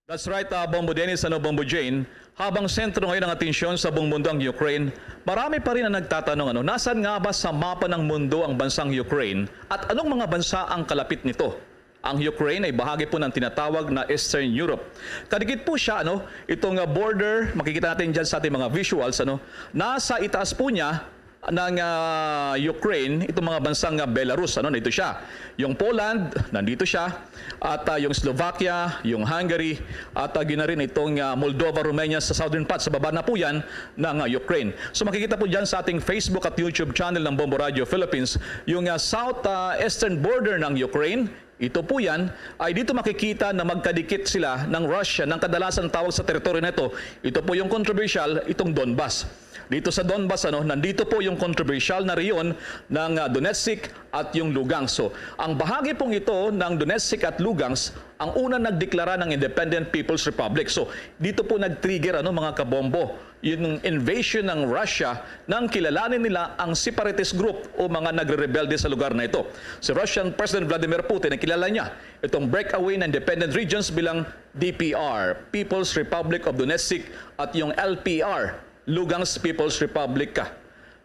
That's right, ah, Bombo Dennis, ano, Bombo Jane. Habang sentro ngayon ng atensyon sa buong mundo ang Ukraine, marami pa rin ang nagtatanong, ano, nasaan nga ba sa mapa ng mundo ang bansang Ukraine at anong mga bansa ang kalapit nito? Ang Ukraine ay bahagi po ng tinatawag na Eastern Europe. Kadikit po siya, ano, itong, ah, border, makikita natin dyan sa ating mga visuals, ano, nasa itaas po niya ng, ah, Ukraine, itong mga bansang, ah, Belarus, ano, nandito siya. Yung Poland, nandito siya. At, ah, yung Slovakia, yung Hungary, at, ah, yun na rin itong, ah, Moldova, Romania sa southern part, sa baba na po yan ng, ah, Ukraine. So makikita po dyan sa ating Facebook at YouTube channel ng Bombo Radio Philippines, yung, ah, south, ah, eastern border ng Ukraine. Ito po yan, ay dito makikita na magkadikit sila ng Russia, ng kadalasan tawag sa teritoryo na ito. Ito po yung controversial, itong Donbas. Dito sa Donbas, ano, nandito po yung controversial na rehiyon ng, ah, Donetsk at yung Lugansk. So, ang bahagi pong ito ng Donetsk at Lugansk, ang una nagdeklara ng Independent People's Republic. So, dito po nag-trigger, ano, mga kabombo, yung invasion ng Russia nang kilalanin nila ang separatist group o mga nagrerebelde sa lugar na ito. Si Russian President Vladimir Putin, nakilala niya itong breakaway na independent regions bilang D P R, People's Republic of Donetsk, at yung L P R, Lugansk People's Republic ka.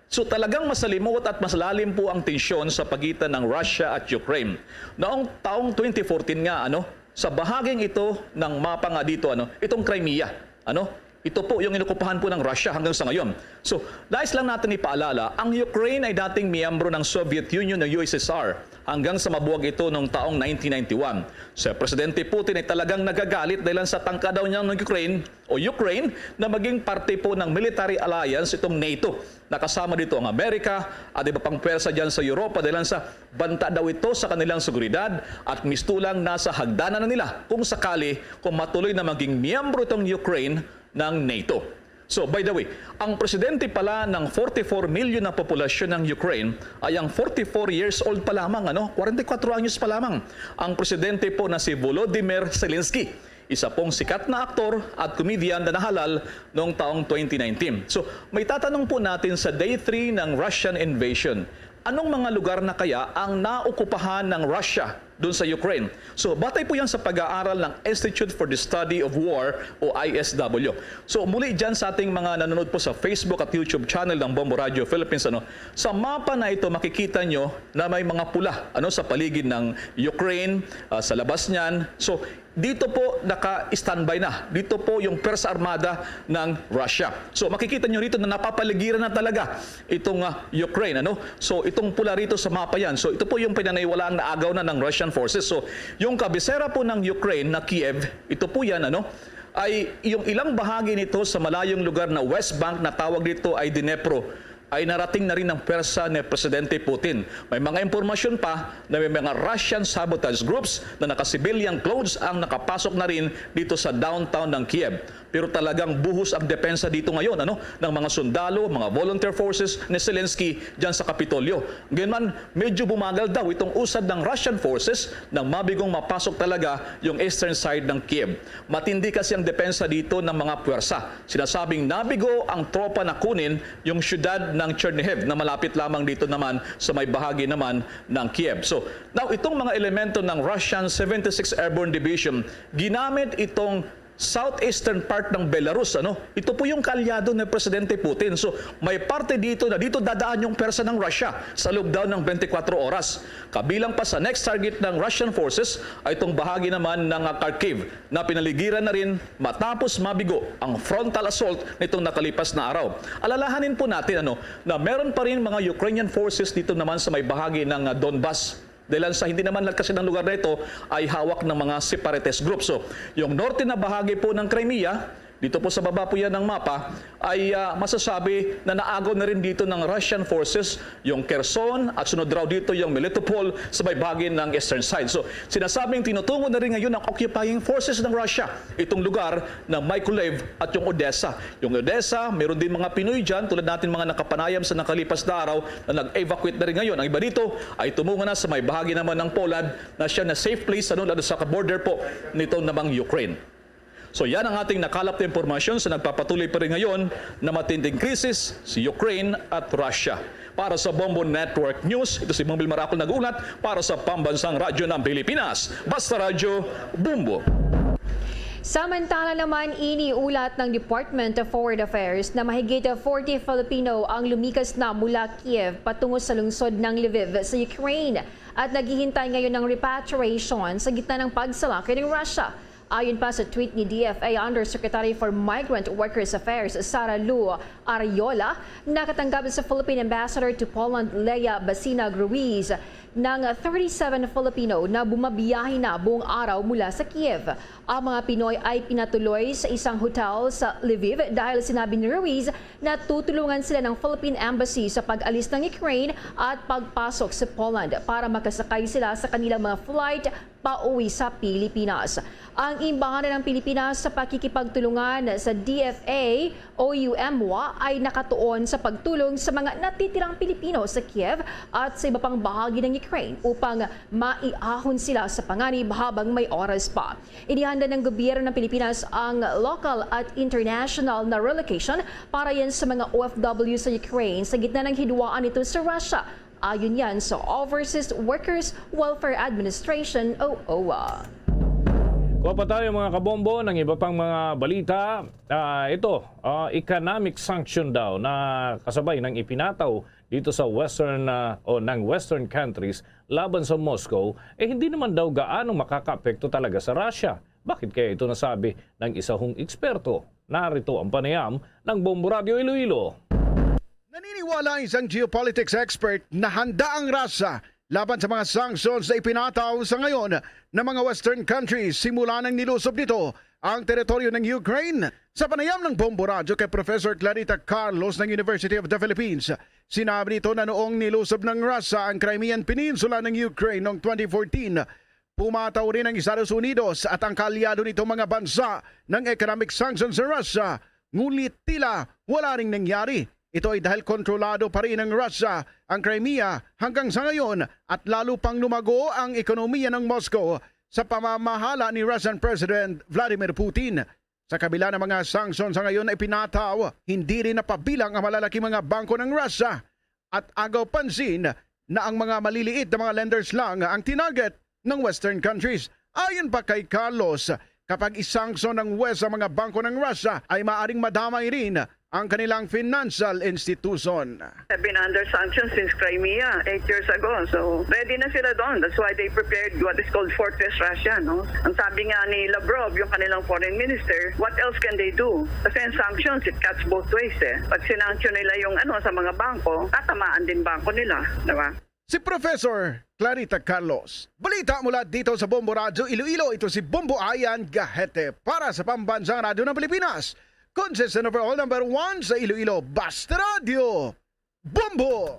So talagang masalimuot at masalalim po ang tensyon sa pagitan ng Russia at Ukraine. Noong taong twenty fourteen nga, ano, sa bahaging ito ng mapa nga dito, ano, itong Crimea, ano, ito po yung inokupahan po ng Russia hanggang sa ngayon. So, nais lang natin ipaalala, ang Ukraine ay dating miyembro ng Soviet Union o U S S R hanggang sa mabuwag ito noong taong nineteen ninety-one. Si Presidente Putin ay talagang nagagalit dahil sa tangka daw niya ng Ukraine o Ukraine na maging parte po ng military alliance itong NATO. Nakasama dito ang Amerika at iba pang pwersa dyan sa Europa dahil sa banta daw ito sa kanilang seguridad at mistulang nasa hagdanan na nila kung sakali kung matuloy na maging miyembro itong Ukraine ng NATO. So, by the way, ang presidente pala ng forty-four million na populasyon ng Ukraine ay ang forty-four years old pa lamang, ano? Forty-four anyos pa lamang. Ang presidente po na si Volodymyr Zelensky, isa pong sikat na aktor at comedian na nahalal noong taong twenty nineteen. So, may tatanong po natin sa day three ng Russian invasion. Anong mga lugar na kaya ang naokupahan ng Russia doon sa Ukraine? So, batay po yan sa pag-aaral ng Institute for the Study of War o I S W. So, muli dyan sa ating mga nanonood po sa Facebook at YouTube channel ng Bombo Radio Philippines, ano, sa mapa na ito, makikita nyo na may mga pula, ano, sa paligid ng Ukraine, ah, sa labas niyan. So, dito po naka-standby na. Dito po yung Pwersa Armada ng Russia. So, makikita nyo rito na napapaligiran na talaga itong, ah, Ukraine, ano? So, itong pula rito sa mapa yan. So, ito po yung pinaniniwalaang naagaw na ng Russian forces. So, yung kabisera po ng Ukraine na Kiev, ito po yan, ano? Ay yung ilang bahagi nito sa malayong lugar na West Bank na tawag dito ay Dnipro ay narating na rin ang pwersa ni Presidente Putin. May mga impormasyon pa na may mga Russian sabotage groups na naka-civilian clothes ang nakapasok na rin dito sa downtown ng Kiev. Pero talagang buhos ang depensa dito ngayon, ano, ng mga sundalo, mga volunteer forces ni Zelensky dyan sa Kapitolyo. Gayunman, medyo bumagal daw itong usad ng Russian forces nang mabigong mapasok talaga yung eastern side ng Kiev. Matindi kasi ang depensa dito ng mga puwersa. Sinasabing nabigo ang tropa na kunin yung siyudad ng Chernihiv na malapit lamang dito naman sa may bahagi naman ng Kiev. So, now itong mga elemento ng Russian seventy-six Airborne Division, ginamit itong southeastern part ng Belarus, ano? Ito po yung kaalyado ni Presidente Putin. So, may parte dito na dito dadaan yung pwersa ng Russia sa loob daw ng twenty-four oras. Kabilang pa sa next target ng Russian forces ay itong bahagi naman ng, ah, Kharkiv na pinaligiran na rin matapos mabigo ang frontal assault nitong nakalipas na araw. Alalahanin po natin, ano, na meron pa rin mga Ukrainian forces dito naman sa may bahagi ng, ah, Donbas. Dahil sa hindi naman lagkasin ang lugar na ito ay hawak ng mga separatist group. So, yung norte na bahagi po ng Crimea, dito po sa baba po yan ng mapa, ay, ah, masasabi na naagaw na rin dito ng Russian forces yung Kherson at sunod raw dito yung Melitopol sa may bahagi ng eastern side. So, sinasabing tinutukoy na rin ngayon ng occupying forces ng Russia itong lugar ng Mykolaiv at yung Odessa. Yung Odessa, meron din mga Pinoy dyan, tulad natin mga nakapanayam sa nakalipas na araw na nag-evacuate na rin ngayon. Ang iba dito ay tumungo na sa may bahagi naman ng Poland na siya na safe place, ano, lalo sa border po nito namang Ukraine. So yan ang ating nakalap na impormasyon sa nagpapatuloy pa rin ngayon na matinding krisis si Ukraine at Russia. Para sa Bombo Network News, ito si Bong Bill Maracol nag-uulat para sa Pambansang Radyo ng Pilipinas, Basta Radyo, Bombo. Samantala naman, iniulat ng Department of Foreign Affairs na mahigit forty Filipino ang lumikas na mula Kiev patungo sa lungsod ng Lviv sa Ukraine at naghihintay ngayon ng repatriation sa gitna ng pagsalaki ng Russia. Ayon pa sa tweet ni D F A Undersecretary for Migrant Workers Affairs Sara Lou Arriola, nakatanggap sa Philippine Ambassador to Poland Lea Basinag Ruiz ng thirty-seven Filipino na bumabiyahe na buong araw mula sa Kiev. Ang mga Pinoy ay pinatuloy sa isang hotel sa Lviv dahil sinabi ni Ruiz na tutulungan sila ng Philippine Embassy sa pag-alis ng Ukraine at pagpasok sa Poland para makasakay sila sa kanilang mga flight pauwi sa Pilipinas. Ang Embahada ng Pilipinas sa pakikipagtulungan sa D F A o U M W A ay nakatuon sa pagtulong sa mga natitirang Pilipino sa Kiev at sa iba pang bahagi ng Ukraine upang maiahon sila sa panganib habang may oras pa. Inihanda ng gobyerno ng Pilipinas ang local at international na relocation para yan sa mga O F W sa Ukraine sa gitna ng hidwaan nito sa Russia. Ayon yan sa Overseas Workers Welfare Administration o O W A. Kuha pa tayo, mga kabombo, ng iba pang mga balita. Ah, ito, ah, economic sanction daw na kasabay ng ipinataw dito sa Western, ah, o ng Western countries laban sa Moscow, eh hindi naman daw gaano makakaapekto talaga sa Russia. Bakit kaya ito nasabi ng isa hong eksperto? Narito ang panayam ng Bombo Radio Iloilo. Naniniwala ang isang geopolitics expert na handa ang Russia laban sa mga sanctions na ipinataw sa ngayon ng mga Western countries simula nang nilusob nito ang teritoryo ng Ukraine. Sa panayam ng Bombo Radyo kay Professor Clarita Carlos ng University of the Philippines, sinabi nito na noong nilusob ng Russia ang Crimean Peninsula ng Ukraine noong twenty fourteen, pumataw rin ang Estados Unidos at ang kaalyado nitong mga bansa ng economic sanctions sa Russia, ngunit tila wala ring nangyari. Ito ay dahil kontrolado pa rin ng Russia ang Crimea hanggang sa ngayon at lalo pang lumago ang ekonomiya ng Moscow sa pamamahala ni Russian President Vladimir Putin. Sa kabila ng mga sanksyon sa ngayon na ipinataw, hindi rin napabilang ang malalaking mga bangko ng Russia at agaw pansin na ang mga maliliit na mga lenders lang ang tinarget ng Western countries. Ayon pa kay Carlos, kapag isanksyon ng wes ang mga bangko ng Russia ay maaring madamay rin ang kanilang financial institution. Have been under sanctions since Crimea eight years ago. So, ready na sila doon. That's why they prepared what is called Fortress Russia, no? Ang sabi nga ni Lavrov, yung kanilang foreign minister, what else can they do? Kasi ang sanctions, it cuts both ways eh. Pag sinanction nila yung ano sa mga bangko, tatamaan din bangko nila, di ba? Si Professor Clarita Carlos. Balita mula dito sa Bombo Radyo Iloilo, ito si Bombo Ayan Gahete para sa Pambansang Radyo ng Pilipinas. Consistent overall number one sa Iloilo, Basta Radyo, Bombo!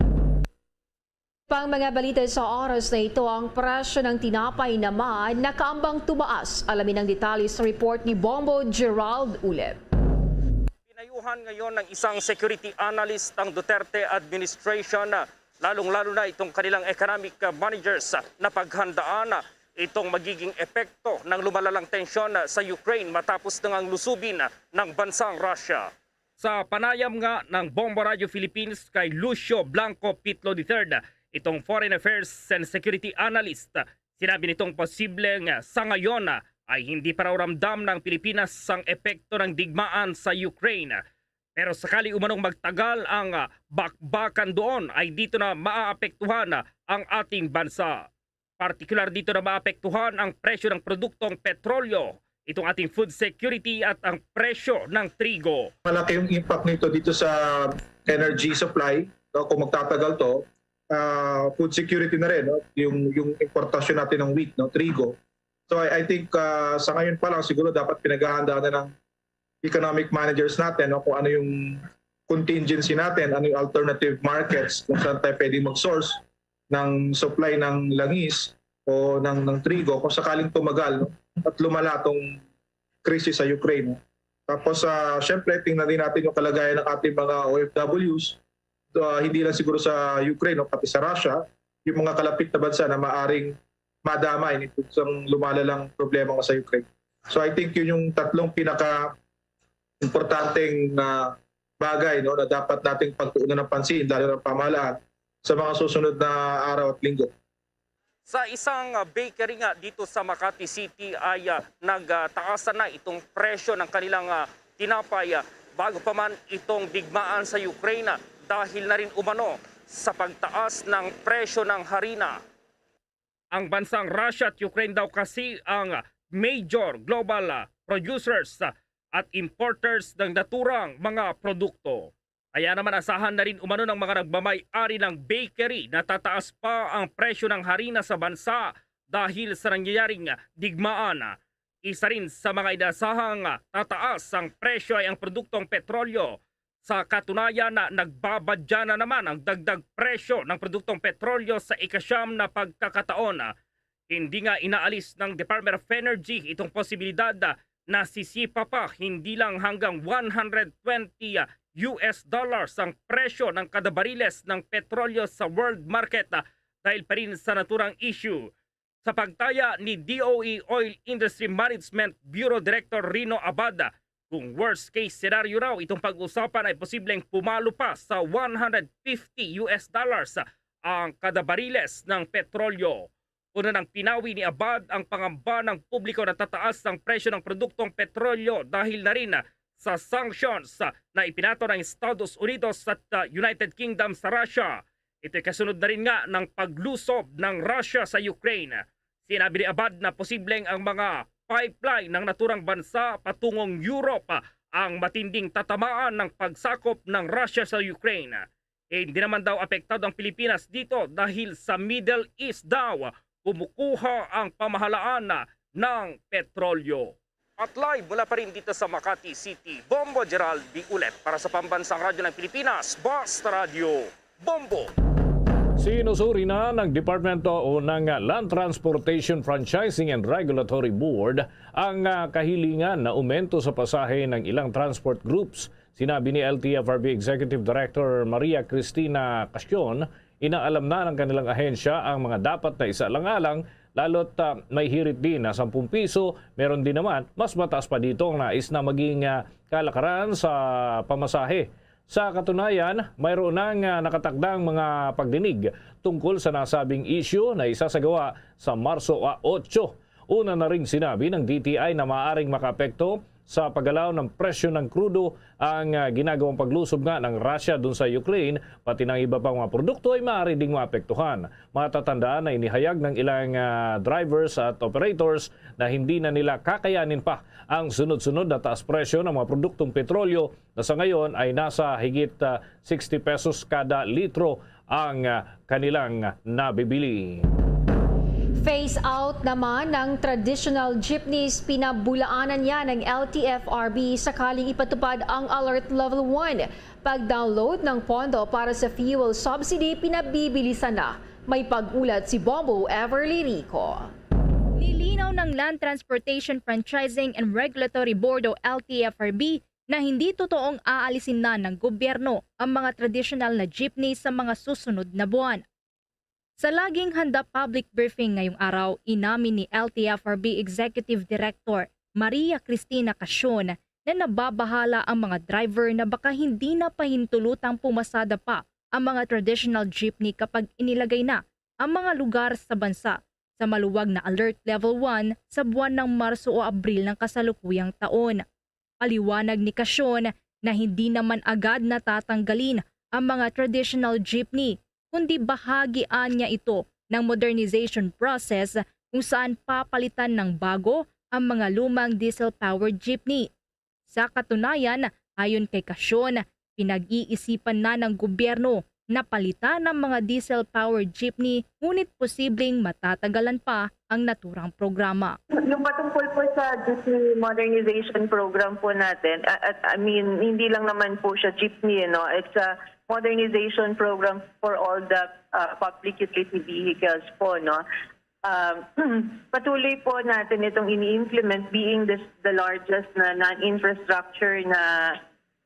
Pang mga balita sa oras na ito, ang presyo ng tinapay naman nakaambang tumaas. Alamin ang detalye sa report ni Bombo Gerald Ulep. Pinayuhan ngayon ng isang security analyst ang Duterte administration, lalong-lalo na itong kanilang economic managers na paghandaan itong magiging epekto ng lumalalang tensyon sa Ukraine matapos na ngang lusubin ng bansang Russia. Sa panayam nga ng Bombo Radio Philippines kay Lucio Blanco Pitlo the third, itong Foreign Affairs and Security Analyst, sinabi nitong posible nga sa ngayon ay hindi pa raw ramdam ng Pilipinas ang epekto ng digmaan sa Ukraine. Pero sakali umanong magtagal ang bakbakan doon, ay dito na maapektuhan ang ating bansa. Partikular dito na maapektuhan ang presyo ng produktong petrolyo, itong ating food security at ang presyo ng trigo. Malaki yung impact nito dito sa energy supply, no? Kung magtatagal to, ah, food security na rin, no? Yung, yung importasyon natin ng wheat, no? Trigo. So I, I think ah, sa ngayon pa lang siguro dapat pinaghahandaan na ng economic managers natin, no? Kung ano yung contingency natin, ano yung alternative markets kung saan tayo pwede mag-source ng supply ng langis o ng, ng trigo kung sakaling tumagal, no? At lumala tong krisis sa Ukraine, no? Tapos, ah, syempre, tingnan din natin yung kalagayan ng ating mga O F Ws, ah, hindi lang siguro sa Ukraine, no, pati sa Russia, yung mga kalapit na bansa na maaring madamay nitong lumalalang problema nga sa Ukraine. So I think yun yung tatlong pinaka importanteng ah, bagay, no, na dapat nating pagtuunan ng pansin, lalo ng pamahalaan, sa mga susunod na araw at linggo. Sa isang ah, bakery nga dito sa Makati City ay ah, nagtaasan na itong presyo ng kanilang ah, tinapay, ah, bago pa man itong digmaan sa Ukraine, ah, dahil na rin umano sa pagtaas ng presyo ng harina. Ang bansang Russia at Ukraine daw kasi ang major global, ah, producers, ah, at importers ng naturang mga produkto. Kaya naman asahan na rin umano ng mga nagmamay-ari ng bakery na tataas pa ang presyo ng harina sa bansa dahil sa nangyayaring digmaan. Isa rin sa mga inasahang tataas ang presyo ay ang produktong petrolyo. Sa katunayan, nagbabadya na naman ang dagdag presyo ng produktong petrolyo sa ikasyam na pagkakataon. Hindi nga inaalis ng Department of Energy itong posibilidad na sisipa pa hindi lang hanggang one hundred twenty U S dollars ang presyo ng kada bariles ng petrolyo sa world market, ah, dahil pa rin sa naturang issue. Sa pagtaya ni D O E Oil Industry Management Bureau Director Rino Abad, kung worst case scenario raw itong pag-usapan ay posibleng pumalo pa sa one hundred fifty U S dollars ang kada bariles ng petrolyo. Una nang pinawi ni Abad ang pangamba ng publiko na tataas ang presyo ng produktong petrolyo dahil na rin sa sanctions na ipinato ng Estados Unidos at, ah, United Kingdom sa Russia. Ito'y kasunod na rin nga ng paglusob ng Russia sa Ukraine. Sinabi ni Abad na posibleng ang mga pipeline ng naturang bansa patungong Europe, ah, ang matinding tatamaan ng pagsakop ng Russia sa Ukraine. Hindi naman daw apektado ang Pilipinas dito dahil sa Middle East daw kumukuha ang pamahalaan ng petrolyo. At live mula pa rin dito sa Makati City, Bombo Gerald Biulet para sa Pambansang Radyo ng Pilipinas, Basta Radyo, Bombo. Sinusuri na ng Department o ng Land Transportation Franchising and Regulatory Board ang, ah, kahilingan na umento sa pasahe ng ilang transport groups. Sinabi ni L T F R B Executive Director Maria Cristina Castion, inaalam na ng kanilang ahensya ang mga dapat na isaalang-alang, lalo't, ah, may hirit din na sampung piso, meron din naman mas mataas pa dito ang nais na maging, ah, kalakaran sa pamasahe. Sa katunayan, mayroon nang, ah, nakatakdang mga pagdinig tungkol sa nasabing isyu na isasagawa sa Marso, ah, otso. Una na ring sinabi ng D T I na maaaring makaapekto sa paggalaw ng presyo ng krudo ang, ah, ginagawang paglusob nga ng Russia dun sa Ukraine, pati ng iba pang mga produkto ay maaari ding maapektuhan. Matatandaan na inihayag ng ilang, ah, drivers at operators na hindi na nila kakayanin pa ang sunod-sunod na taas presyo ng mga produktong petrolyo na sa ngayon ay nasa higit, ah, sixty pesos kada litro ang, ah, kanilang nabibili. Phase out naman ng traditional jeepneys, pinabulaanan niya ng L T F R B sakaling ipatupad ang Alert Level one. Pag-download ng pondo para sa fuel subsidy, pinabibilisan na. May pag-ulat si Bombo Everly Rico. Nilinaw ng Land Transportation Franchising and Regulatory Board o L T F R B na hindi totoong aalisin na ng gobyerno ang mga tradisyonal na jeepney sa mga susunod na buwan. Sa laging handa public briefing ngayong araw, inamin ni L T F R B Executive Director Maria Cristina Casion na nababahala ang mga driver na baka hindi na pahintulutang pumasada pa ang mga traditional jeepney kapag inilagay na ang mga lugar sa bansa sa maluwag na Alert Level one sa buwan ng Marso o Abril ng kasalukuyang taon. Paliwanag ni Casion na hindi naman agad natatanggalin ang mga traditional jeepney, kundi bahagi anya ito ng modernization process kung saan papalitan ng bago ang mga lumang diesel-powered jeepney. Sa katunayan, ayon kay Casion, pinag-iisipan na ng gobyerno na palitan ang mga diesel-powered jeepney, ngunit posibleng matatagalan pa ang naturang programa. Yung patungkol po sa jeepney modernization program po natin, at, at I mean, hindi lang naman po siya jeepney, no? It's a modernization program for all the uh, public utility vehicles po, no? Um, patuloy po natin itong ini-implement, being the, the largest na non-infrastructure na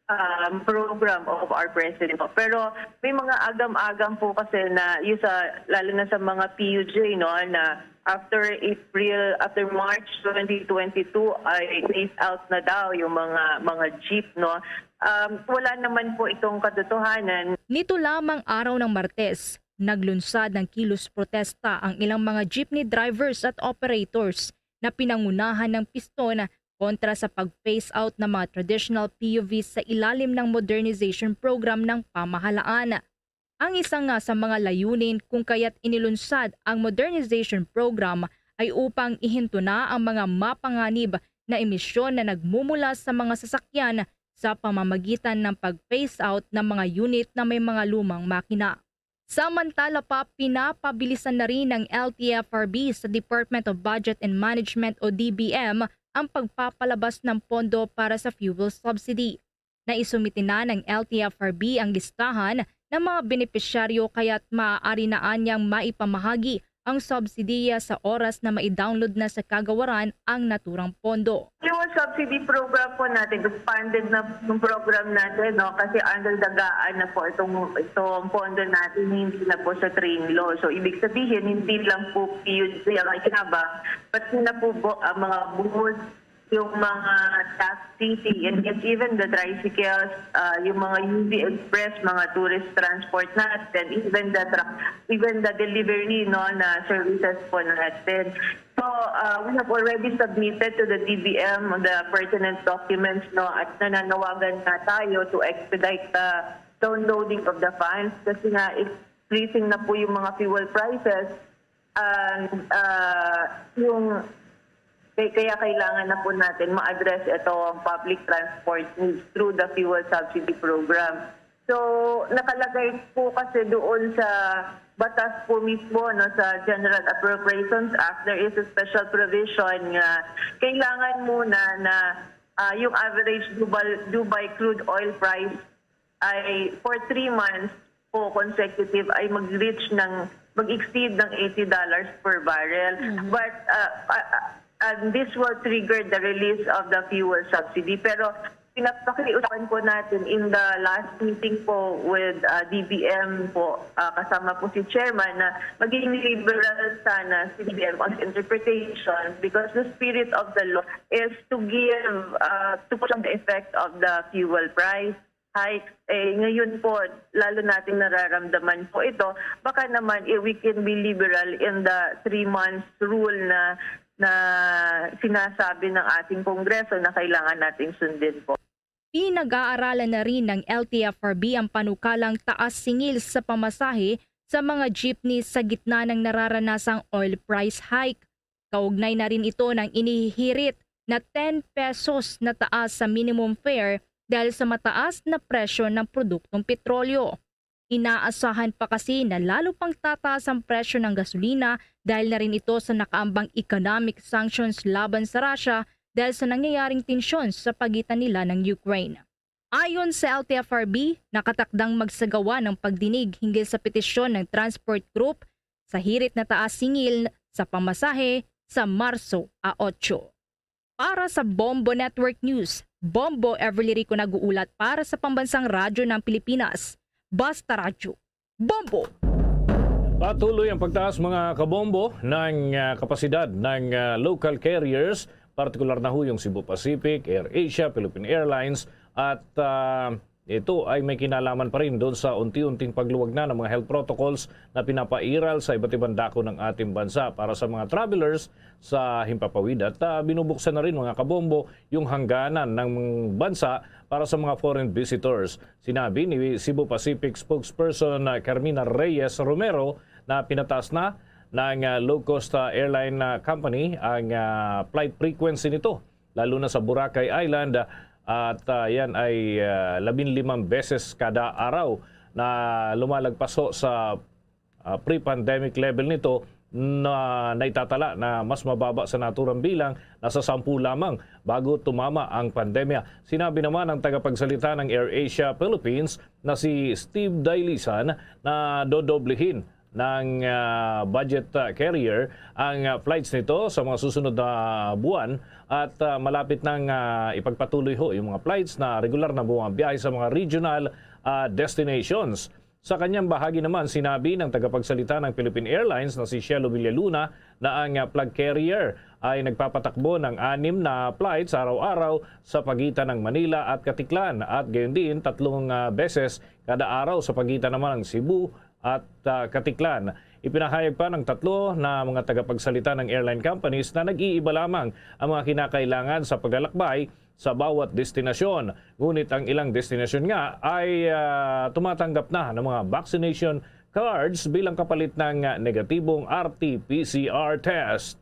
um, program of our president po. Pero may mga agam-agam po kasi na yung sa, lalo na sa mga P U J, no, na after April, after March twenty twenty-two ay phase out na daw yung mga mga jeep, no. Um, wala naman po itong katotohanan. Nito lamang araw ng Martes, naglunsad ng kilos protesta ang ilang mga jeepney drivers at operators na pinangunahan ng piston kontra sa pag-phase out ng mga traditional P U Vs sa ilalim ng modernization program ng pamahalaan. Ang isa nga sa mga layunin kung kaya't inilunsad ang modernization program ay upang ihinto na ang mga mapanganib na emisyon na nagmumula sa mga sasakyan sa pamamagitan ng pag-phase out ng mga unit na may mga lumang makina. Samantala pa, pinapabilisan na rin ng L T F R B sa Department of Budget and Management o D B M ang pagpapalabas ng pondo para sa fuel subsidy. Naisumite na ng L T F R B ang listahan ng mga benepisyaryo, kaya't maaari na anyang maipamahagi ang subsidiya sa oras na mai-download na sa kagawaran ang naturang pondo. Fuel subsidy program po natin, expanded na yung program natin, no? Kasi under the gaan na po itong, itong pondo natin, hindi na po sa train law. So, ibig sabihin, hindi lang po P U G ang ikinabang, pati na po, po ang mga bus, yung mga taxi, C N X, even the tricycles, uh, yung mga U V Express, mga tourist transport natin, even the truck, even the delivery, no, na services po natin. So, uh, we have already submitted to the D B M the pertinent documents, no, at nananawagan na tayo to expedite the downloading of the funds kasi nga increasing na po yung mga fuel prices and uh, yung kaya kailangan na po natin ma-address itong public transport needs through the fuel subsidy program. So, nakalagay po kasi doon sa batas po mismo, no, sa General Appropriations Act, there is a special provision nga kailangan muna na uh, yung average Dubai, Dubai crude oil price ay for three months po consecutive ay mag-reach ng, mag-exceed ng eighty dollars per barrel. Mm-hmm. But uh, uh, uh, and this will trigger the release of the fuel subsidy. Pero pinapakiusapan po natin in the last meeting po with uh, D B M po, uh, kasama po si Chairman, na maging liberal sana si D B M on interpretation because the spirit of the law is to give, uh, to put on the effect of the fuel price hikes. Eh, ngayon po, lalo nating nararamdaman po ito. Baka naman, eh, we can be liberal in the three months rule na na sinasabi ng ating Kongreso na kailangan nating sundin po. Pinag-aaralan na rin ng L T F R B ang panukalang taas singil sa pamasahe sa mga jeepney sa gitna ng nararanasang oil price hike. Kaugnay na rin ito ng inihirit na ten pesos na taas sa minimum fare dahil sa mataas na presyo ng produktong petrolyo. Inaasahan pa kasi na lalo pang tataas ang presyo ng gasolina dahil na rin ito sa nakaambang economic sanctions laban sa Russia dahil sa nangyayaring tensyon sa pagitan nila ng Ukraine. Ayon sa L T F R B, nakatakdang magsagawa ng pagdinig hinggil sa petisyon ng Transport Group sa hirit na taas singil sa pamasahe sa Marso a otso. Para sa Bombo Network News, Bombo Everly Rico nag-uulat para sa Pambansang Radyo ng Pilipinas, Basta Radyo, Bombo! Patuloy ang pagtaas, mga kabombo, ng ah, kapasidad ng ah, local carriers, partikular na ho yung Cebu Pacific, AirAsia, Philippine Airlines, at ah, ito ay may kinalaman pa rin doon sa unti-unting pagluwag na ng mga health protocols na pinapairal sa iba't ibang dako ng ating bansa. Para sa mga travelers sa himpapawid at ah, binubuksan na rin, mga kabombo, yung hangganan ng bansa para sa mga foreign visitors. Sinabi ni Cebu Pacific spokesperson ah, Carmina Reyes Romero na pinataas na ng ah, low-cost ah, airline ah, company ang ah, flight frequency nito, lalo na sa Boracay Island, ah, at ah, yan ay ah, labing limang beses kada araw na lumalagpas ho sa ah, pre-pandemic level nito na naitatala na mas mababa sa naturang bilang, nasa sampu lamang bago tumama ang pandemya. Sinabi naman ng tagapagsalita ng AirAsia Philippines na si Steve Dailisan na dodoblehin ng ah, budget ah, carrier ang ah, flights nito sa mga susunod na buwan at ah, malapit nang ah, ipagpatuloy ho yung mga flights na regular na bumabiyahe sa mga regional ah, destinations. Sa kanyang bahagi naman, sinabi ng tagapagsalita ng Philippine Airlines na si Shelo Villaluna na ang ah, flag carrier ay nagpapatakbo ng anim na flights araw-araw sa pagitan ng Manila at Caticlan at gayon din tatlong ah, beses kada araw sa pagitan naman ng Cebu at ah, Caticlan. Ipinahayag pa ng tatlo na mga tagapagsalita ng airline companies na nag-iiba lamang ang mga kinakailangan sa paglalakbay sa bawat destinasyon. Ngunit ang ilang destinasyon nga ay ah, tumatanggap na ng mga vaccination cards bilang kapalit ng ah, negatibong R T P C R test.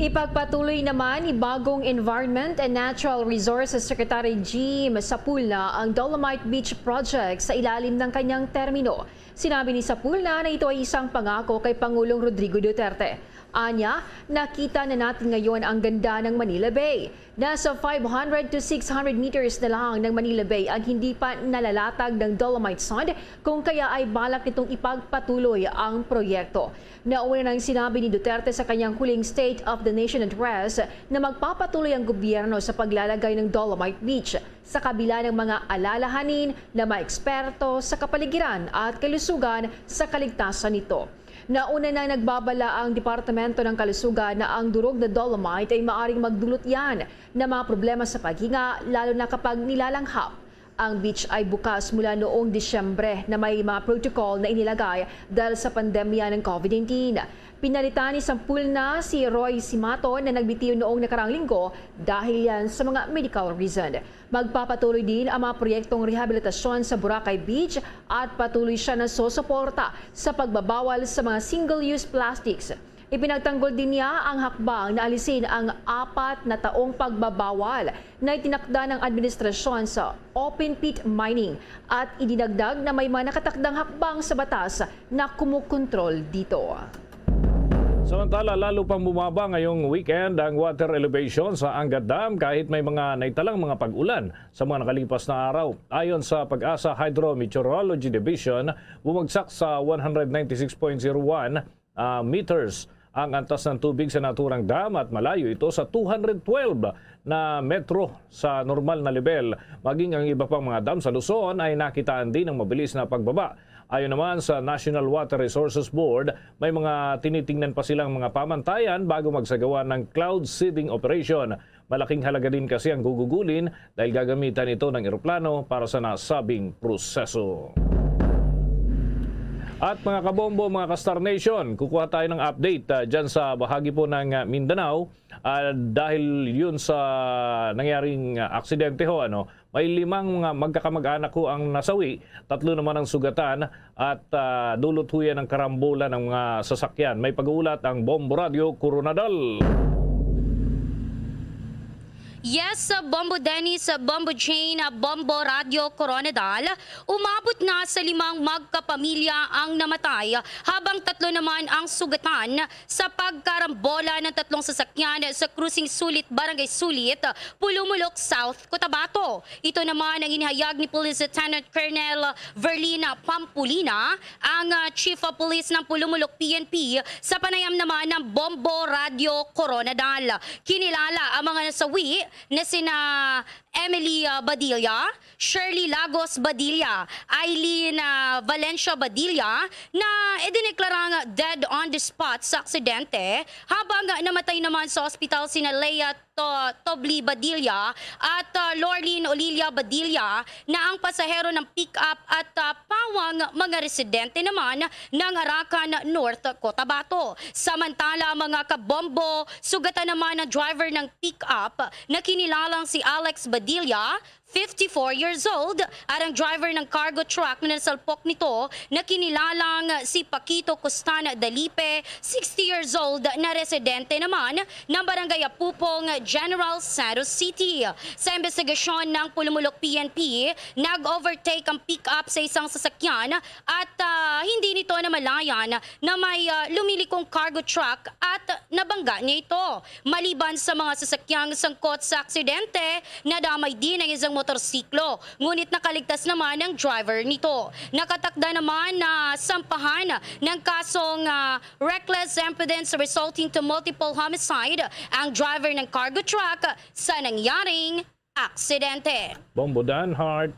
Ipagpatuloy naman ni bagong Environment and Natural Resources Secretary Jim Sapulna ang Dolomite Beach Project sa ilalim ng kanyang termino. Sinabi ni Sapulna na ito ay isang pangako kay Pangulong Rodrigo Duterte. Anya, nakita na natin ngayon ang ganda ng Manila Bay. Nasa five hundred to six hundred meters na lang ng Manila Bay ang hindi pa nalalatag ng dolomite sand, kung kaya ay balak nitong ipagpatuloy ang proyekto. Nauna nang sinabi ni Duterte sa kanyang huling State of the Nation Address na magpapatuloy ang gobyerno sa paglalagay ng Dolomite Beach, sa kabila ng mga alalahanin ng mga eksperto sa kapaligiran at kalusugan sa kaligtasan nito. Nauna nang nagbabala ang Departamento ng Kalusugan na ang durog na dolomite ay maaring magdulot yan ng mga problema sa paghinga, lalo na kapag nilalanghap. Ang beach ay bukas mula noong Disyembre na may mga protocol na inilagay dahil sa pandemya ng COVID nineteen. Pinalitan ni Sapulna si Roy Simaton na nagbitiw noong nakaraang linggo dahil yan sa mga medical reason. Magpapatuloy din ang mga proyektong rehabilitasyon sa Boracay Beach at patuloy siya na susuporta sa pagbabawal sa mga single-use plastics. Ipinagtanggol din niya ang hakbang na alisin ang apat na taong pagbabawal na itinakda ng administrasyon sa open pit mining at idinagdag na may mga nakatakdang hakbang sa batas na kumukontrol dito. Samantala, lalo pang bumaba ngayong weekend ang water elevation sa Angat Dam kahit may mga naitalang mga pag-ulan sa mga nakalipas na araw. Ayon sa PAGASA Hydrometeorology Division, bumagsak sa one hundred ninety-six point zero one ah, meters ang antas ng tubig sa naturang dam at malayo ito sa two hundred twelve na metro sa normal na lebel. Maging ang iba pang mga dam sa Luzon ay nakitaan din ng mabilis na pagbaba. Ayon naman sa National Water Resources Board, may mga tinitingnan pa silang mga pamantayan bago magsagawa ng cloud seeding operation. Malaking halaga din kasi ang gugugulin dahil gagamitan ito ng eroplano para sa nasabing proseso. At mga kabombo, mga ka-Star Nation, kukuha tayo ng update ah, dyan sa bahagi po ng ah, Mindanao. Ah, dahil yun sa nangyaring ah, aksidente ho, ano, may limang mga magkakamag-anak ho ang nasawi, tatlo naman ang sugatan at ah, dulot ho yan ang karambola ng mga sasakyan. May pag-uulat ang Bombo Radio Coronadal. Yes, Bombo Dennis, Bombo Jane, Bombo Radio Coronadal, umabot na sa limang magkapamilya ang namatay, habang tatlo naman ang sugatan sa pagkarambola ng tatlong sasakyan sa Cruising Sulit, Barangay Sulit, Pulumulok, South Cotabato. Ito naman ang inihayag ni Police Lieutenant Colonel Verlina Pampulina, ang ah, Chief of Police ng Pulumulok P N P, sa panayam naman ng Bombo Radio Coronadal. Kinilala ang mga nasawi na sina Emily ah, Badilla, Shirley Lagos Badilla, Eileen ah, Valencia Badilla, na idineklarang dead on the spot sa aksidente, habang namatay naman sa ospital sina Leia To-, Tobli Badilla at ah, Lorlin Olilia Badilla, na ang pasahero ng pick-up at ah, pawang mga residente naman ng Arakan, North Cotabato. Samantala, mga kabombo, sugatan naman ang driver ng pick-up na kinilalang si Alex Badilla, fifty-four years old, at ang driver ng cargo truck na nasalpok nito na kinilalang si Paquito Costan Dalipe, sixty years old, na residente naman ng Barangay Apupong, General Santos City. Sa investigasyon ng Pulumulok P N P, nag-overtake ang pick-up sa isang sasakyan at ah, hindi nito namalayan na may ah, lumilikong cargo truck at nabangga niya ito. Maliban sa mga sasakyang sangkot sa aksidente, nadamay din ang isang motorsiklo, ngunit nakaligtas naman ang driver nito. Nakatakda naman na sampahan ng kasong ah, reckless imprudence resulting to multiple homicide ang driver ng cargo truck sa nangyaring aksidente. Bombo Danhart.